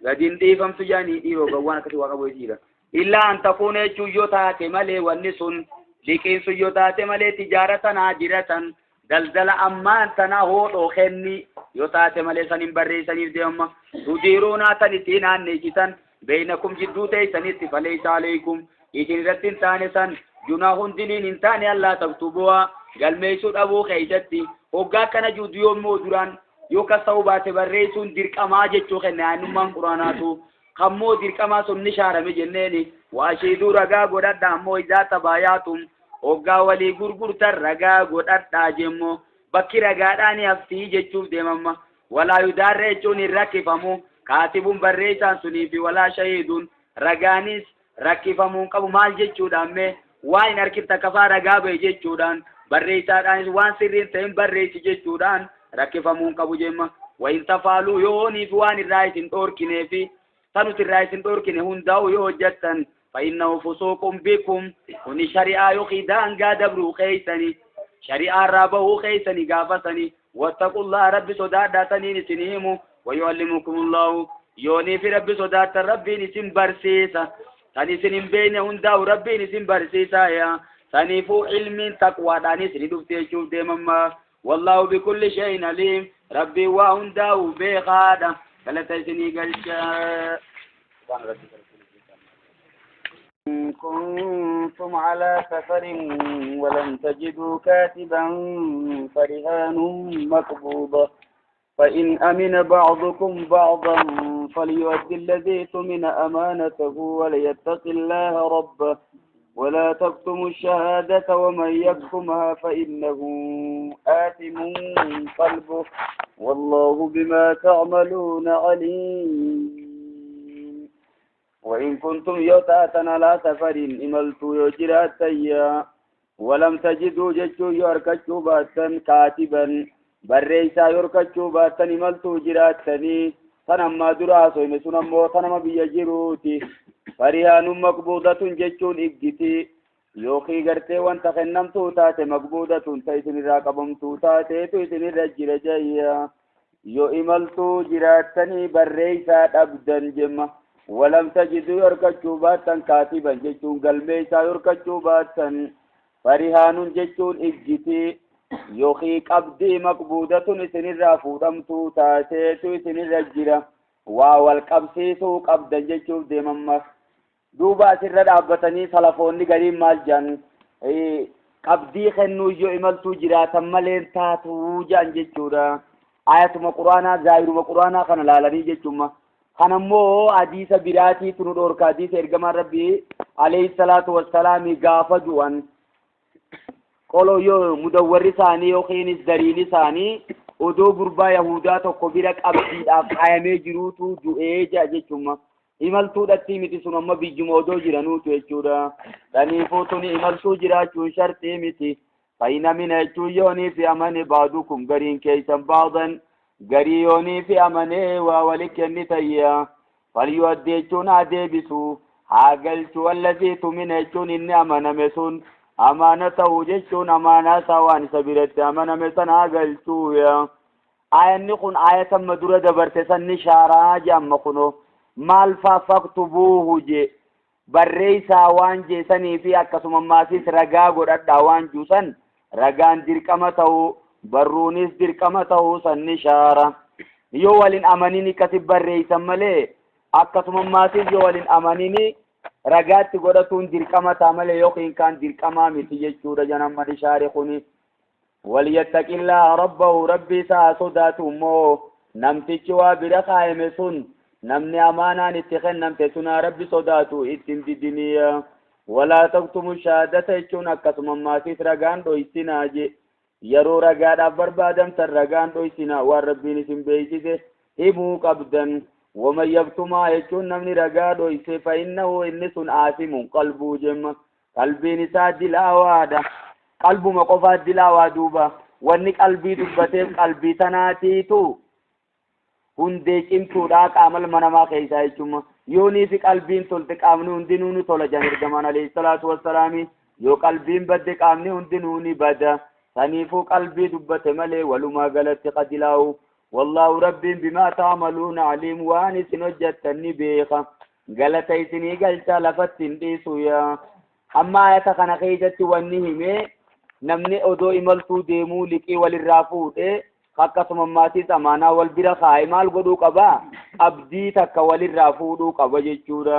gadi hin dhiifamtu jaanii dhiiroo gawwaan akkasii waa qabu jira. Illaa an takuuna jechuun yoo taate malee wanni sun liqiin sun yoo taate malee tijaaratan haajiratan daldala ammaan tana hoodhoo kenni yoo taate malee san hin barreessaniif deemama tudiiruunaa tan ittiin naanneessitan beeynakum jidduu teessanitti faleeysa aleeykum isin irratti hin taane san junaa hundiniin hin taane allaa taktubu'a galmeessuu dhabuu keeysatti hoggaa akkana juudu yoommoo duraan yoo kas ta'uu baate barreessuun dirqamaa jechuu kenna yaannummaan quraanaatu kammoo dirqamaa sun ni shaarame jenneeni waashiiduu ragaa godhadha ammoo izaa tabaayaatum hoggaa walii gurgurtan ragaa godhadhaa jemmoo bakki ragaadhaan haftii jechuuf deemamma walaa yudaarra jechuun hin rakkifamu kaatibuun barreessaan sunii fi walaa shahiiduun ragaanis rakkifamuun qabu maal jechuudhaan mee waan hin harkin takka ragaa ba'e jechuudhaan barreessaadhaanis waan sirriin ta'in barreessi jechuudhaan rakkifamuun qabu jemma wayin tafaaluu yooniif waan irraa isin dhoorkinee fi tanut irraa isin dhoorkine hundaa'u yoo hojjettan فإنه فسوق بكم كن شريعة يوخي دانقا دبرو خيسني شريعة رابه خيسني قافسني واتقوا الله رب صداد سنين سنيمو ويعلمكم الله يوني في رب صداد ربي نسم برسيسا سني سنين بين هندا ربي نسم برسيسا يا سنيفو علم تقوى داني سندوف تيشوف ديمما والله بكل شيء عليم ربي وهندا بخادا فلا تسني قلشا. كنتم على سفر ولم تجدوا كاتبا فرهان مقبوضة فإن أمن بعضكم بعضا فليؤدي الذي اؤتمن أمانته وليتق الله ربه ولا تكتموا الشهادة ومن يكتمها فإنه آثم قلبه والله بما تعملون عليم. وإن كنتم يوتاتنا على سفر إملتوا يجراتيا ولم تجدوا جتشو يركتشو باتا كاتبا بريسا يركتشو باتا إملتوا جراتني تنما دراسو إن سنمو تنما بيجروتي فرهان مقبوضة جتشون إجتي يوخي غرتي وانت خنمتو تاتي مقبوضة تيسن راقبمتو تاتي تيسن رجل جايا يو إملتوا جراتني بريسا أبدا جمّا Walam tajiduu horkachuu baattan kaatiban jechuun galmeeysaa horkachuu baattan farihaanun jechuun ijjitii yookiin qabdii maqbuudatun isinirraa fuudhamtuu taateetu isinirra jira. Waa wal qabsiisuu qabdan jechuuf deemamma. Duuba asirra dhaabbatanii salafoonni gariin maal jedhan qabdii kennuu yoo imaltuu jiraatan malee taatuu jedhan jechuudha. Ayatuma quraanaa zaahiruma quraanaa kana laalanii jechuudha. Kanammoo hadiisa biraatiitu nu dhoorka hadiisa ergamaan rabbii alayhi salaatu wassalaami gaafa du'an qoloo yoo mudawwarri isaanii yookiinis dariin isaanii odoo gurbaa yahudaa tokko bira qabdiidhaaf kaayamee jiruutu du'ee jedha jechuudha. Imaltuudhatti miti sun amma biyyuma odoo jiranuutu jechuudha. Kanaafuu tuni imaltuu jiraachuun shartii miti. Fayyina mina jechuun yoonii fi amane baadukum gariin keessan baadan garii yoonii fi amanee waa wali kennitayya. Falyuu adde jechuun haa deebisu haa galchu allazii tumina jechuun inni amaname sun amaana ta'uu jechuun amaanaa isaa waan isa biratti amaname sana haa galchuuya. Ayanni kun ayata dura dabarte sanni shaaraa jedhama kunoo. Maal faa faktubuuhu je barreessaa waan jeesanii fi akkasuma maasis ragaa godhadhaa waan juusan ragaan dirqama ta'uu barruunis dirqama ta'uu sanni shaara. Yoo waliin amaniin akkasi barreessan malee akkasuma maasis yoo waliin amaniin ragaatti godhatuun dirqama ta'a malee yookiin kaan dirqamaa miti jechuudha janamma shaari kuni. Walyattaqillaaha rabbahu rabbi isaa sodaatu immoo namtichi waa bira kaayame sun namni amaanaan itti kennamte sunaa rabbi sodaatu ittiin didiniya. Walaa taktumu shahaadata jechuun akkasuma maasis ragaan dhoysinaa je yeroo ragaadhaaf barbaadamtan ragaan dhoysinaa waan rabbiin isin beeksise himuu qabdan. Waman yaktumaa jechuun namni ragaa dhoyse fa'innahu inni sun aasimun qalbuu jemma qalbiin isaa dilaawaadha. Qalbuma qofaa dilaawaa duuba wanni qalbii dubbateef qalbii tanaatiitu hundee cimtuudha qaama ilma namaa keessaa jechuudha. Yoonii fi qalbiin tolte qaamni hundinuu ni tola jedhan ergamaan alayhi salaatu wassalaami. Yoo qalbiin badde qaamni hundinuu ni bada. Saniifuu qalbii dubbate malee walumaa galatti qadilaa'u. Wallaahu rabbiin bimaa ta'amaluuna aliim waan isin hojjettan ni beeka. Galata isinii galchaa lafatti hin dhiisu yaa. Amma ayata kana keessatti wanni himee namni odoo imaltuu deemuu liqii walirraa fuudhee akkasuma maatis amaanaa wal bira kaa'e maal godhuu qaba? Qabdii takka walirraa fuudhuu qaba jechuudha.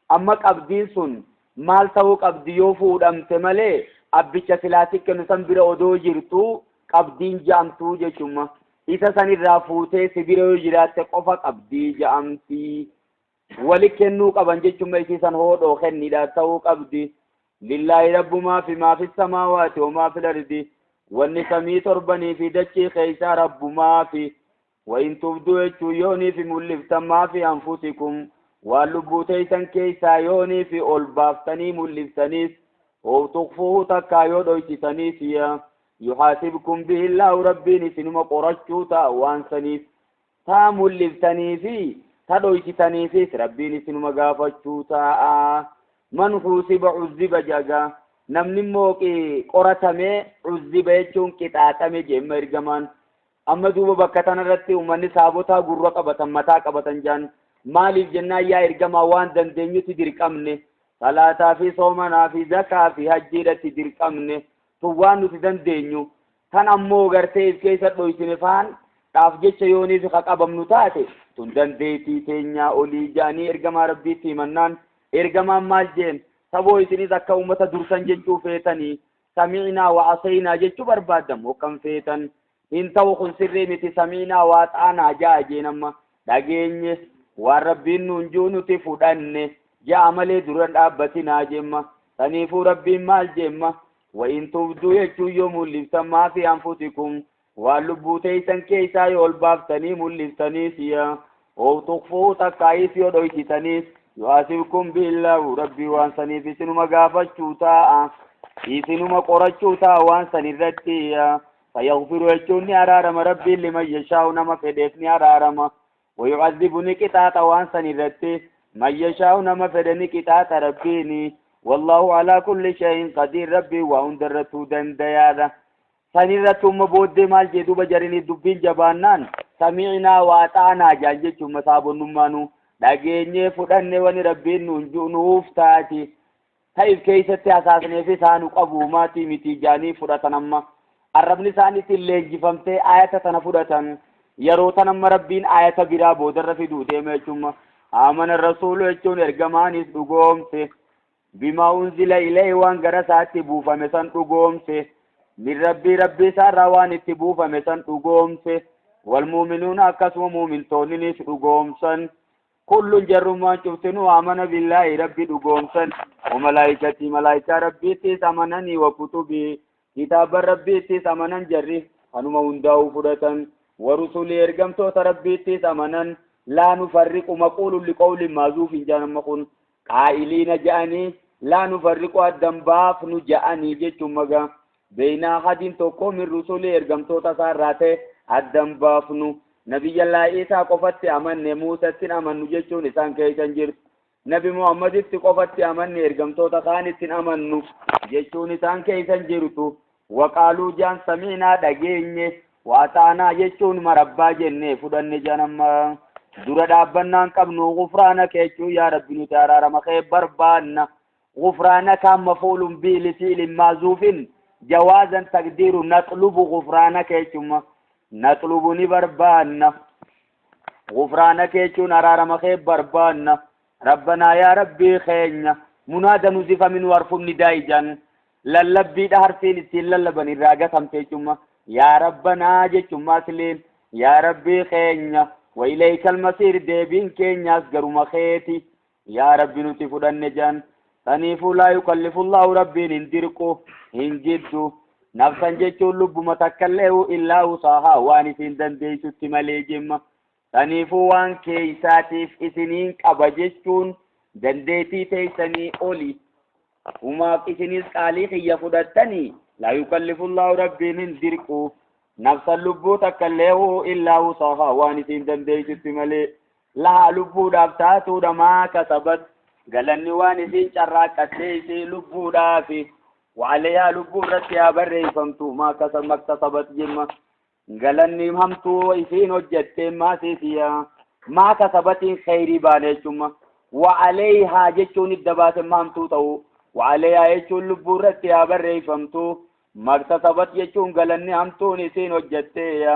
Amma qabdiin sun maal ta'uu qabdi yoo fuudhamte malee abbicha silaasii kennu san bira odoo jirtu qabdiin ja'amtuu jechuudha. Isa sanirraa fuutee si bira yoo jiraatte qofa qabdii ja'amti. Wali kennuu qaban jechuudha isii san hoodhoo kennidha ta'uu qabdi. Lillaahi rabbumaa fi maa fi samaawaati wa maa fil ardi. Wanni samii torbanii fi dachii keessaa rabbumaa fi wain tubduu jechuun yoonii fi mul'iftan maa fi anfusikum waan lubbuu teessan keessaa yoonii fi ol baaftanii mul'iftaniis oo tuqfuu takkaa yoo dhoysitaniis yaa yuhaasibkum bihi illaahu rabbiin isinuma qorachuu ta'a waan saniif taa mul'iftanii fi ta dhoysitaniifis rabbiin isinuma gaafachuu ta'a. Man huusiba cuzziba jagaa namni immoo qoratamee cuzziba jechuun qixaaxame jeemma ergamaan. Amma duuba bakka tanarratti uummanni saabotaa gurra qabatan mataa qabatan jaan maaliif jennaan yaa ergamaa waan dandeenyutti dirqamne salaataa fi soomanaa fi zakaa fi hajjiidhatti dirqamne tun waan nuti dandeenyu tan ammoo gartee if keessa dhoysine faan dhaaf jecha yooniif ka qabamnu taate tun dandeettii teenyaa olii jaanii ergamaa rabbiitti himannaan ergamaan maal jeen saboo isinis akka uummata dursan jechuu feetanii sami'naa wa asaynaa jechuu barbaadamu hokkam feetan hin ta'u kun sirrii miti sami'naa wa axaanaa ja'a jeen amma dhageenye waan rabbiin nuun jiru nuti fudhanne ja'a malee dura dhaabbatinaa jemma saniifuu rabbiin maal jemma wain tubduu jechuun yoo mul'iftan maa fi anfusikum waan lubbuu teessan keessaa yoo ol baaftanii mul'iftaniis yaa oo tuqfuu takkaayis yoo dhoysitaniis yuhaasibkum billaahu rabbii waan saniif isinuma gaafachuu taa'a isinuma qorachuu taa'a waan san irratti fayaghfiru jechuun ni araarama rabbiin liman yashaa'u nama fedheef ni araarama wayu'adhibu ni qixaaxa waan san irratti man yashaa'u nama fedhe ni qixaaxa rabbiini wallaahu alaa kulli shay'in qadiir rabbiin waa hundarrattuu dandayaadha sanirratti umma booddee maal jee duuba jarinii dubbiin jabaannaan sami'naa waa xaanaa jaan jechuun masaabonnummaanu Dhageenyee fudhanne wani Rabbiin nuun ji'u nuuf taati. Ta'if keessatti hasaasneef isaanu qabu maatii miti jaanii fudhatan amma. Arrabni isaaniitiin leenjifamtee ayata tana fudhatan. Yeroo tan amma Rabbiin ayata biraa boodarra fiduu deema jechuudha. Amana rasuulu jechuun ergamaanis dhugoomse. Bimaa unzila ilayhi waan gara isaatti buufame san dhugoomse. Min rabbii rabbii isaarraa waan itti buufame san dhugoomse. Walmuuminuuna akkasuma muumintoonninis dhugoomsan. Kullun jarrummaan cuftinuu amana billaahi rabbi dhugoomsan. Wamalaayikatii malaayikaa rabbiittis amananii wa kutubii kitaaba rabbiittis amanan jarri kanuma hundaa'uu fudhatan. Warusulii ergamtoota rabbiittis amanan. Laa nufarriqu maquulun liqawlin maazuuf hin jaan amma kun qaa'iliina ja'anii laa nufarriqu addan baafnu ja'anii jechuun magaa. Beeyna ahadin tokko min rusulii ergamtoota isaarraa ta'e addan baafnu. Nabiyyallaa Iisaa qofatti amanne Muusatti amannu jechuun isaan keessa hin jirtu. Nabi Muhammaditti qofatti amanne ergamtoota kaanitti amannu jechuun isaan keessa hin jirtu. Waqaaluu jaan samiinaa dhageenye waaxaanaa jechuun marabbaa jenne fudhanne jaan amma dura dhaabbannaan qabnu gufraana keechuu yaa Rabbi nuti araarama kee barbaanna. Gufraanaka mafuulun bihi lifi'lin maazuufin jawaazan taqdiiru naxlubu gufraanaka jechuuma. Naxlubu ni barbaanna. Gufraanaka jechuun araarama kee barbaanna. Rabbanaa yaa Rabbii keenya munaada nuzifa min warfun nidaa'i jaan lallabbiidha harfiin ittiin lallaban irraa gatamte jechuuma. Yaa Rabbanaa jechuun asliin yaa Rabbii keenya wa ilayka almasiir deebiin keenyaas garuma keeti. Yaa Rabbi nuti fudhanne jaan saniifuu laa yukallifu llaahu rabbiin hin dirqu hin jiddu. Nafsan jechuun lubbuma takkallee illaa usaahaa waan isin dandeessutti malee jemma. Saniifuu waan keeysaatiif isiniin qaba jechuun dandeettii teessanii oli. Umaaf isinis qaalii kiyya fudhattanii laa yukallifu llaahu rabbiin hin dirqu. Nafsan lubbuu takkallee illaa usaahaa waan isin dandeessutti malee. Lahaa lubbuudhaaf taatuudha maa kasabat. Galanni waan isin carraaqqattee isii lubbuudhaafi. Waaleyaa lubbuu irratti haa barreeffamtu maa maktasabat jemma. Galanni hamtuu isiin hojjattee maasiisiya. Maa kasabatiin kheyrii baane jechuudha. Waaleyaa jechuun idda baase hamtuu ta'u. Waaleyaa jechuun lubbuu irratti haa barreeffamtu. Maktasabat jechuun galanni hamtuun isiin hojjattee.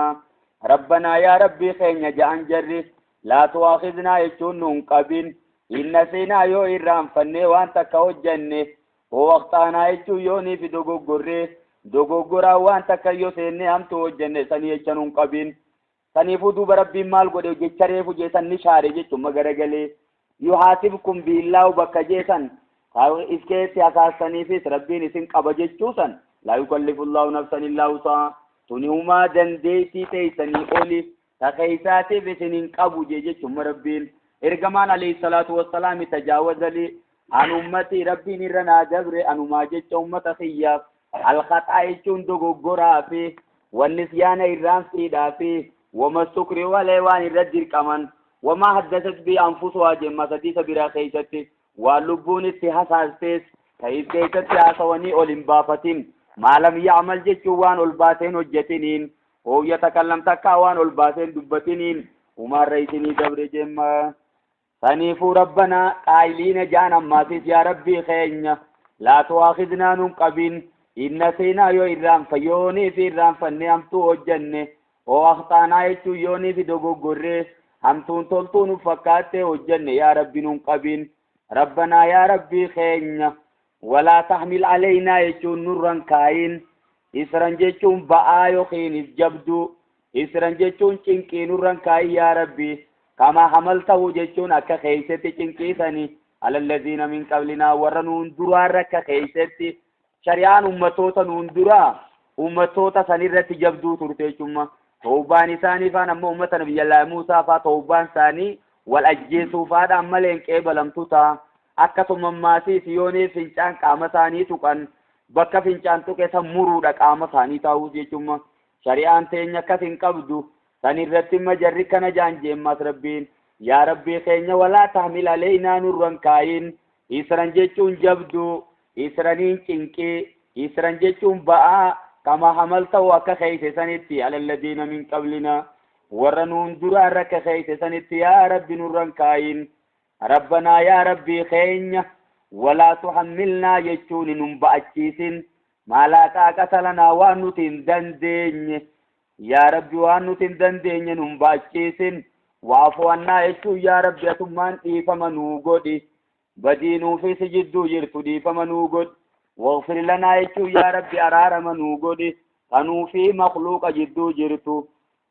Rabbanaa yaa Rabbii keenya ja'an jarri. Laa tu'aakhidnaa jechuun nuun qabin. Inna seenaa yoo irraanfannee waan takka hojjanne. Hoo waqtaanaa jechuun yoo niifi dogoggorree dogoggoraa waan takka yoo seennee hamtuu hojjanne sanii jecha nuun qabin. Saniifuu duuba Rabbiin maal godhe jecha reefu jeesan ni shaare jechuun magaragalee. Yuhaasibkum biillaahu bakka jeesan if keessi hasaasaniifis Rabbiin isin qaba jechuusan laa yukallifu llaahu nafsan illaa wusahaa. Tuni humaa dandeettii teessanii oli ta keeysaatiif isin hin qabu jee jechuun Rabbiin. Ergamaan alayhi salaatu wassalaam tajaawaza li an ummatii Rabbiin irra naa dabre anumaa jecha ummata kiyyaaf alkhaxaa jechuun dogoggoraa fi wanni siyaana irraanfiidhaa fi wama sukri walee waan irra dirqaman wamaa haddasat bi anfusuhaa jemma sadiisa biraa keeysatti waan lubbuun itti hasaastees ta'if keessatti haasawanii ol hin baafatin maalam yacmal jechuun waan ol baaseen hojjetiniin hooyya takallam takkaa waan ol baaseen dubbatiniin umaarra isinii dabre jemma. Saniifuu rabbanaa qaayiliina jaan ammaasis yaa Rabbii keenya laa tu'aakhidnaa nun qabin inna seenaa yoo irraanfa yoonii fi irraanfannee hamtuu hojjanne hoo akhtaanaa jechuun yoonii fi dogoggorree hamtuun toltuu nu fakkaattee hojjanne yaa Rabbi nun qabin. Rabbanaa yaa Rabbii keenya walaa tahmil aleynaa jechuun nurran kaayin isran jechuun ba'aa yookiinis jabduu isran jechuun cinqii nurran kaayin yaa Rabbi kama hamaltahu jechuun akka keeysatti cinqiisani alallaziina min qablinaa warra nuun duraarra akka keeysatti shari'aan ummatoota nuun duraa ummatoota sanirratti jabduu turte jechuudha. Tawbaan isaanii faan ammoo ummata nabiyyallaahi Muusaa faa tawbaan isaanii wal ajjeesuufaadhaan malee hin qeebalamtu ta'a. Akkasuma maasiis yoonii fincaan qaama isaanii tuqan bakka fincaan tuqe san muruudha qaama isaanii taa'uus jechuudha. Shari'aan teenya akkas hin qabdu. San irratti majarri kana jaan jeemmas Rabbiin. Yaa Rabbii keenya walaa tahmil aleynaa nurran kaayin. Isran jechuun jabduu, israniin cinqii, isran jechuun ba'aa kama hamaltahu akka keeyse sanitti alalladiina min qablinaa warra nuun duraarra akka keeyse sanitti yaa Rabbi nurran kaayin. Rabbanaa, yaa Rabbii keenya, walaa tuhammilnaa jechuun nun ba'achiisin, maa laa xaaqata lanaa, waan nuti hin dandeenye. Yaa Rabbi, waan nuti hin dandeenye nun ba'achiisin. Wa'fu annaa jechuun, yaa Rabbi, atummaan dhiifama nuu godhi, badii nuufi si jidduu jirtu dhiifama nuu godhi. Waghfir lanaa jechuun, yaa Rabbi, araarama nuu godhi kanuufi makluuqa jidduu jirtu.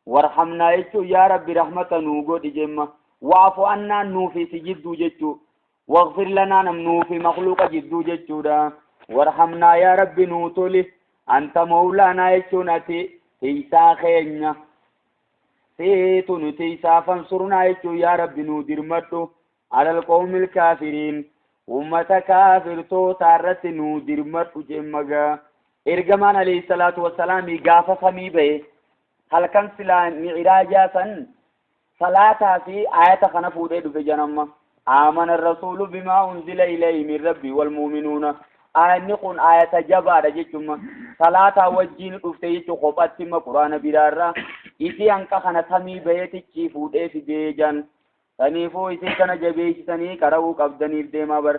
Warhamnaa jechuun, yaa Rabbi, rahmata nuu godhi jemma. Wa'fu annaan nuufi si jidduu jechuu, waghfir lanaa nam nuufi makluuqa jidduu jechuudha. Warhamnaa, yaa Rabbi, nuu toli. Anta mawlaanaa jechuun ati tiisaa keenya, siitu nu tiisaa. Fansurnaa jechuun, yaa Rabbi, nuu dirmadhu. Alal qawmil kaafiriin, ummata kaafirtoota irratti nuu dirmadhu jemmagaa. Ergamaan alayhi salaatu wassalaamii gaafa samii ba'e, halkan silaa mi'iraajaa san, salaataa fi ayata kana fuudhee dhufe janamma. Aamana rasuulu bimaa unzila ilayhi min rabbi wal mu'minuuna. Ayanni kun ayata jabaadha jechuma salaataa wajjiin dhufte jechuu. Kophatti imma Quraana biraarraa isii hanqa kana samii baheetichi fuudhee fidee jan. Saniifuu isin kana jabeessitanii qara'uu qabdaniif deemaa bar.